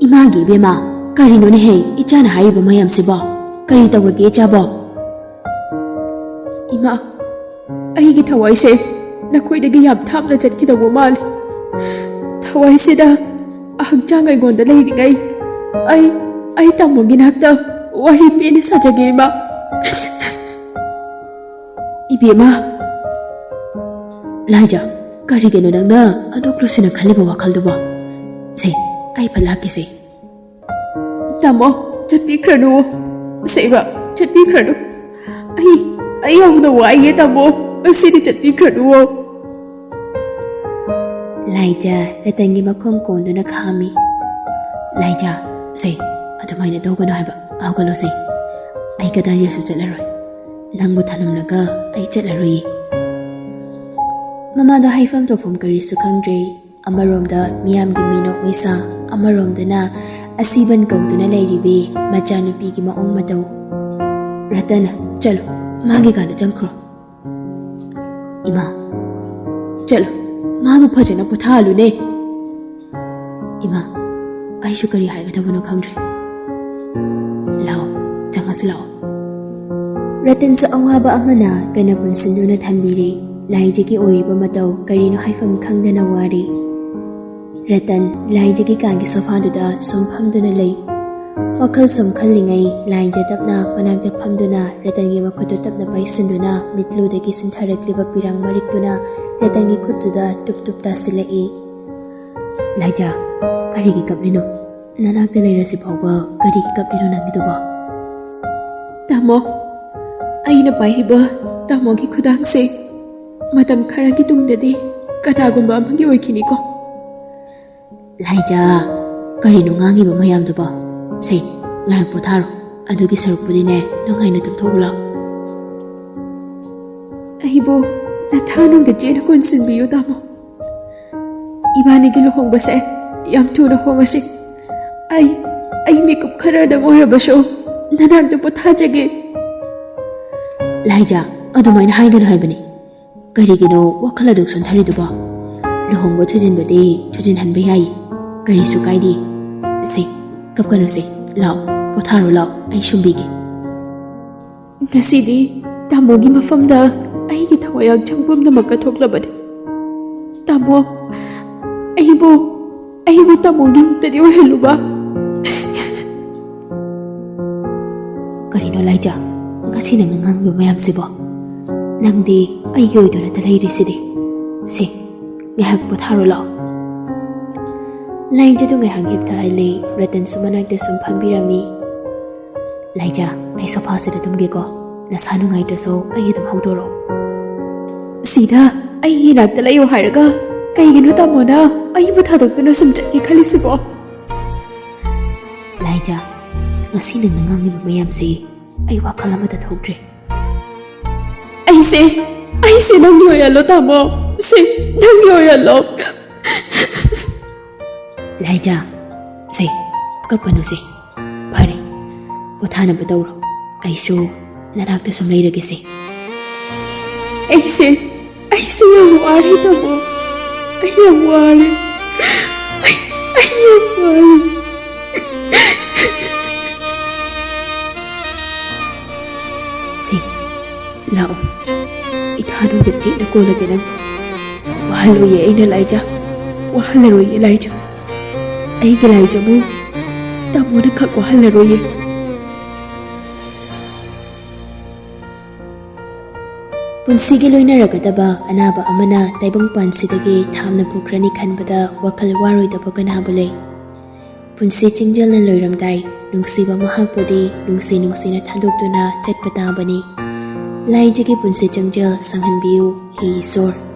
ꯏꯃꯥꯒꯤ ꯏꯕꯦꯝꯃ, ꯀꯔꯤꯅꯣꯅꯦꯍꯦ ꯏꯆꯥꯅ ꯍꯥꯏꯔꯤꯕ ꯃꯌꯥꯝꯁꯤꯕꯣ? ꯀꯔꯤ ꯇꯧꯔꯒꯦ ꯏꯆꯥꯕꯣ? ꯏꯃꯥ, ꯑꯩꯒꯤ ꯊꯋꯥꯏꯁꯦ ꯅꯈꯣꯏꯗꯒꯤ ꯌꯥꯝ ꯊꯥꯞꯅ ꯆꯠꯈꯤꯗꯧꯕ ꯃꯥꯜꯂꯤ꯫ ꯊꯋꯥꯏꯁꯤꯗ ꯍꯛꯆꯥꯡ ꯑꯩꯉꯣꯟꯗ ꯂꯩꯔꯤꯉꯩ ꯑꯩ, ꯑꯩ ꯇꯥꯃꯣꯒꯤ ꯅꯥꯛꯇ ꯋꯥꯔꯤ ꯄꯦꯟꯅ ꯁꯥꯖꯒꯦ ꯏꯃꯥ꯫ ꯏꯕꯦꯝꯃ꯫ ꯂꯥꯏꯖꯥ, ꯀꯔꯤꯒꯤꯅꯣ ꯅꯪꯅ ꯑꯗꯨꯛ ꯂꯨꯁꯤꯟꯅ ꯈꯜꯂꯤꯕ ꯋꯥꯈꯜꯗꯨꯕꯣ? ꯁꯦ, ꯑꯩ ꯐꯠ ꯂꯥꯛꯀꯦꯁꯦ꯫ ꯇꯥꯃꯣ, ꯆꯠꯄꯤꯈ꯭ꯔꯅꯨ꯫ ꯁꯦꯕ, ꯆꯠꯄꯤꯈ꯭ꯔꯅꯨ꯫ ꯑꯩ, ꯑꯩ ꯌꯥꯝꯅ ꯋꯥꯏꯌꯦ ꯇꯥꯃꯣ꯫ ꯉꯁꯤꯗꯤ ꯆꯠꯄꯤꯈ꯭ꯔꯅꯨ꯫ ꯂꯥꯏꯖꯥ ꯔꯇꯟꯒꯤ ꯃꯈꯣꯡ ꯀꯣꯟꯗꯨꯅ ꯈꯥꯝꯃꯤ꯫ ꯂꯥꯏꯖꯥ, ꯁꯦ, ꯑꯗꯨꯃꯥꯏꯅ ꯇꯧꯒꯅꯨ ꯍꯥꯏꯕ꯫ ꯍꯧꯒꯠꯂꯣꯁꯦ꯫ ꯑꯩ ꯀꯗꯥꯏꯗꯁꯨ ꯆꯠꯂꯔꯣꯏ꯫ ꯅꯪꯕꯨ ꯊꯅꯝꯂꯒ ꯑꯩ ꯆꯠꯂꯔꯣꯏꯌꯦ꯫ ꯃꯃꯥꯗꯣ ꯍꯥꯏꯐꯝ ꯇꯧꯐꯝ ꯀꯔꯤꯁꯨ ꯈꯪꯗ꯭ꯔꯦ꯫ ꯑꯃꯔꯣꯝꯗ ꯃꯤꯌꯥꯝꯒꯤ ꯃꯤꯅꯣꯛ ꯃꯩꯁꯥ, ꯑꯃꯔꯣꯝꯗꯅ ꯑꯁꯤꯕꯟ ꯀꯧꯗꯨꯅ ꯂꯩꯔꯤꯕꯤ ꯃꯆꯥꯅꯨꯄꯤꯒꯤ ꯃꯑꯣꯡ ꯃꯇꯧ꯫ ꯔꯇꯟ, ꯆꯠꯂꯣ, ꯃꯥꯒꯤ ꯀꯥꯗ ꯆꯪꯈ꯭ꯔꯣ꯫ ꯏꯃꯥ, ꯆꯠꯂꯣ, ꯃꯥꯕꯨ ꯐꯖꯅ ꯄꯣꯊꯥꯍꯜꯂꯨꯅꯦ꯫ ꯏꯃꯥ, ꯑꯩꯁꯨ ꯀꯔꯤ ꯍꯥꯏꯒꯗꯕꯅꯣ ꯈꯪꯗ꯭ꯔꯦ꯫ ꯂꯥꯛꯑꯣ, ꯆꯪꯉꯁꯤ ꯂꯥꯛꯑꯣ꯫ ꯔꯇꯟꯁꯨ ꯑꯋꯥꯕ ꯑꯃꯅ ꯀꯟꯅ ꯄꯨꯟꯁꯤꯟꯗꯨꯅ ꯊꯝꯕꯤꯔꯦ꯫ ꯂꯥꯏꯖꯒꯤ ꯑꯣꯏꯔꯤꯕ ꯃꯇꯧ ꯀꯔꯤꯅꯣ ꯍꯥꯏꯐꯝ ꯈꯪꯗꯅ ꯋꯥꯔꯦ꯫ ꯔꯇꯟ ꯂꯥꯏꯖꯒꯤ ꯀꯥꯒꯤ ꯁꯣꯐꯥꯗꯨꯗ ꯁꯨꯝ ꯐꯝꯗꯨꯅ ꯂꯩ꯫ ꯋꯥꯈꯜ ꯁꯨꯝ ꯈꯜꯂꯤꯉꯩ ꯂꯥꯏꯖ ꯇꯞꯅ ꯃꯅꯥꯛꯇ ꯐꯝꯗꯨꯅ ꯔꯇꯟꯒꯤ ꯃꯈꯨꯠꯇꯨ ꯇꯞꯅ ꯄꯥꯏꯁꯤꯟꯗꯨꯅ ꯃꯤꯠꯂꯨꯗꯒꯤ ꯆꯤꯟꯊꯔꯛꯂꯤꯕ ꯄꯤꯔꯥꯡ ꯃꯔꯤꯛꯇꯨꯅ ꯔꯇꯟꯒꯤ ꯈꯨꯠꯇꯨꯗ ꯇꯨꯞ ꯇꯨꯞ ꯇꯥꯁꯤꯜꯂꯛꯏ꯫ ꯂꯥꯏꯖꯥ, ꯀꯔꯤꯒꯤ ꯀꯞꯂꯤꯅꯣ? ꯅꯅꯥꯛꯇ ꯂꯩꯔꯁꯤ ꯐꯥꯎꯕ ꯀꯔꯤꯒꯤ ꯀꯞꯂꯤꯅꯣ ꯅꯪꯒꯤꯗꯨꯕꯣ? ꯇꯥꯃꯣ, ꯑꯩꯅ ꯄꯥꯏꯔꯤꯕ ꯇꯥꯃꯣꯒꯤ ꯈꯨꯗꯥꯡꯁꯦ ꯃꯇꯝ ꯈꯔꯒꯤ ꯇꯨꯡꯗꯗꯤ ꯀꯅꯥꯒꯨꯝꯕ ꯑꯃꯒꯤ ꯑꯣꯏꯈꯤꯅꯤꯀꯣ꯫ ꯂꯥꯏꯖꯥ, ꯀꯔꯤꯅꯣ ꯉꯥꯡꯉꯤꯕ ꯃꯌꯥꯝꯗꯨꯕꯣ? ꯁꯦ, ꯉꯥꯏꯍꯥꯛ ꯄꯣꯊꯥꯔꯣ꯫ ꯑꯗꯨꯒꯤ ꯁꯔꯨꯛꯄꯨꯗꯤꯅꯦ, ꯅꯨꯡꯉꯥꯏꯅ ꯇꯨꯝꯊꯣꯛꯎ ꯂꯥꯎ꯫ ꯑꯩꯕꯨ ꯅꯊꯥꯅꯨꯡꯗ ꯆꯦꯅ ꯀꯣꯟꯁꯤꯟꯕꯤꯌꯨ, ꯇꯥꯃꯣ꯫ ꯏꯕꯥꯅꯤꯒꯤ ꯂꯨꯍꯣꯡꯕꯁꯦ ꯌꯥꯝ ꯊꯨꯅ ꯍꯣꯡꯉꯁꯤ꯫ ꯑꯩ, ꯑꯩ ꯃꯤꯀꯨꯞ ꯈꯔꯗꯪ ꯑꯣꯏꯔꯕꯁꯨ ꯅꯅꯥꯛꯇ ꯄꯣꯊꯥꯖꯒꯦ꯫ ꯂꯥꯏꯖꯥ, ꯑꯗꯨꯃꯥꯏꯅ ꯍꯥꯏꯒꯅꯨ ꯍꯥꯏꯕꯅꯤ꯫ ꯀꯔꯤꯒꯤꯅꯣ ꯋꯥꯈꯜ ꯑꯗꯨꯛ ꯁꯣꯟꯊꯔꯤꯗꯨꯕꯣ? ꯂꯨꯍꯣꯡꯕ ꯊꯨꯖꯤꯟꯕꯗꯤ ꯊꯨꯖꯤꯟꯍꯟꯕ ꯌꯥꯏ, ꯀꯔꯤꯁꯨ ꯀꯥꯏꯗꯦ꯫ ꯁꯦ, ꯀꯞꯀꯅꯨꯁꯦ, ꯂꯥꯛꯑꯣ, ꯄꯣꯊꯥꯔꯣ, ꯂꯥꯛꯑꯣ, ꯑꯩ ꯁꯨꯝꯕꯤꯒꯦ꯫ ꯉꯁꯤꯗꯤ ꯇꯥꯃꯣꯒꯤ ꯃꯐꯝꯗ ꯑꯩꯒꯤ ꯊꯋꯥꯏ ꯍꯛꯆꯥꯡ ꯄꯨꯝꯅꯃꯛ ꯀꯠꯊꯣꯛꯂꯕꯅꯤ꯫ ꯇꯥꯃꯣ, ꯑꯩꯕꯨ, ꯑꯩꯕꯨ ꯇꯥꯃꯣꯒꯤ ꯃꯍꯨꯠꯇꯗꯤ ꯑꯣꯏꯍꯜꯂꯨꯕ꯫ ꯀꯔꯤꯅꯣ ꯂꯥꯏꯖꯥ, ꯉꯁꯤ ꯅꯪꯅ ꯉꯥꯡꯂꯤꯕ ꯃꯌꯥꯝꯁꯤꯕꯣ? ꯅꯪꯗꯤ ꯑꯩꯒꯤ ꯑꯣꯏꯗꯨꯅꯇ ꯂꯩꯔꯤꯁꯤꯗꯤ꯫ ꯁꯦ, ꯉꯥꯏꯍꯥꯛ ꯄꯣꯊꯥꯔꯣ ꯂꯥꯛꯑꯣ꯫ ꯂꯥꯏꯖꯥꯗꯨ ꯉꯥꯏꯍꯥꯛ ꯍꯤꯞꯊꯍꯜꯂꯦ꯫ ꯔꯇꯟꯁꯨ ꯃꯅꯥꯛꯇ ꯁꯨꯝ ꯐꯝꯕꯤꯔꯝꯃꯤ꯫ ꯂꯥꯏꯖꯥ, ꯑꯩ ꯁꯣꯐꯥꯁꯤꯗ ꯇꯨꯝꯒꯦꯀꯣ꯫ ꯅꯁꯥ ꯅꯨꯡꯉꯥꯏꯇ꯭ꯔꯁꯨ ꯑꯩ ꯑꯗꯨꯝ ꯍꯧꯗꯣꯔꯛꯑꯣ꯫ ꯁꯤꯗ ꯑꯩꯒꯤ ꯏꯅꯥꯛꯇ ꯂꯩꯌꯣ ꯍꯥꯏꯔꯒ ꯀꯩꯒꯤꯅꯣ ꯇꯥꯃꯣꯅ ꯑꯩꯕꯨ ꯊꯥꯗꯣꯛꯇꯨꯅ ꯁꯨꯝ ꯆꯠꯀꯦ ꯈꯜꯂꯤꯁꯤꯕꯣ? ꯂꯥꯏꯖꯥ, ꯉꯁꯤ ꯅꯪꯅ ꯉꯥꯡꯂꯤꯕ ꯃꯌꯥꯝꯁꯤ ꯑꯩ ꯋꯥꯈꯜ ꯑꯃꯠꯇ ꯊꯣꯛꯇ꯭ꯔꯦ꯫ ꯑꯩꯁꯦ, ꯑꯩꯁꯦ ꯅꯪꯒꯤ ꯑꯣꯏꯍꯜꯂꯣ ꯇꯥꯃꯣ꯫ ꯁꯦ, ꯅꯪꯒꯤ ꯑꯣꯏꯍꯜꯂꯣ꯫ ꯂꯥꯏꯖꯥ, ꯁꯦ, ꯀꯞꯀꯅꯨꯁꯦ꯫ ꯐꯔꯦ, ꯄꯣꯊꯥꯅꯕ ꯇꯧꯔꯣ꯫ ꯑꯩꯁꯨ ꯅꯅꯥꯛꯇ ꯁꯨꯝ ꯂꯩꯔꯒꯦꯁꯦ꯫ ꯑꯩꯁꯦ, ꯑꯩꯁꯦ ꯌꯥꯝ ꯋꯥꯔꯦ ꯇꯥꯃꯣ꯫ ꯑꯩ ꯌꯥꯝ ꯋꯥꯔꯦ꯫ ꯑꯩ, ꯑꯩ ꯌꯥꯝ ꯋꯥꯔꯦ꯫ ꯁꯦ, ꯂꯥꯛꯑꯣ꯫ ꯏꯊꯥꯅꯨꯡꯗ ꯆꯦꯠꯅ ꯀꯣꯜꯂꯒꯦ ꯅꯪꯕꯨ꯫ ꯋꯥꯍꯜꯂꯣꯏꯌꯦ ꯑꯩꯅ ꯂꯥꯏꯖꯥ꯫ ꯋꯥꯍꯜꯂꯔꯣꯏꯌꯦ ꯂꯥꯏꯖꯥ꯫ ꯑꯩꯒꯤ ꯂꯥꯏꯖꯥꯕꯨ ꯇꯥꯃꯣꯅ ꯈꯛ ꯋꯥꯍꯜꯂꯔꯣꯏꯌꯦ꯫ ꯄꯨꯟꯁꯤꯒꯤ ꯂꯣꯏꯅꯔꯒꯗꯕ ꯑꯅꯥꯕ ꯑꯃꯅ ꯇꯥꯏꯕꯪꯄꯥꯟꯁꯤꯗꯒꯤ ꯊꯥꯞꯅ ꯄꯨꯈ꯭ꯔꯅꯤ ꯈꯟꯕꯗ ꯋꯥꯈꯜ ꯋꯥꯔꯣꯏꯗꯕ ꯀꯅꯥꯕꯨ ꯂꯩ? ꯄꯨꯟꯁꯤ ꯆꯤꯡꯖꯦꯜꯅ ꯂꯣꯏꯔꯝꯗꯥꯏ, ꯅꯨꯡꯁꯤꯕ ꯃꯍꯥꯛꯄꯨꯗꯤ ꯅꯨꯡꯁꯤ ꯅꯨꯡꯁꯤꯅ ꯊꯥꯗꯣꯛꯇꯨꯅ ꯆꯠꯄ ꯇꯥꯕꯅꯤ꯫ ꯂꯥꯏꯖꯥꯒꯤ ꯄꯨꯟꯁꯤ ꯆꯤꯡꯖꯦꯜ ꯁꯥꯡꯍꯟꯕꯤꯌꯨ, ꯍꯦ ꯏꯁꯣꯔ꯫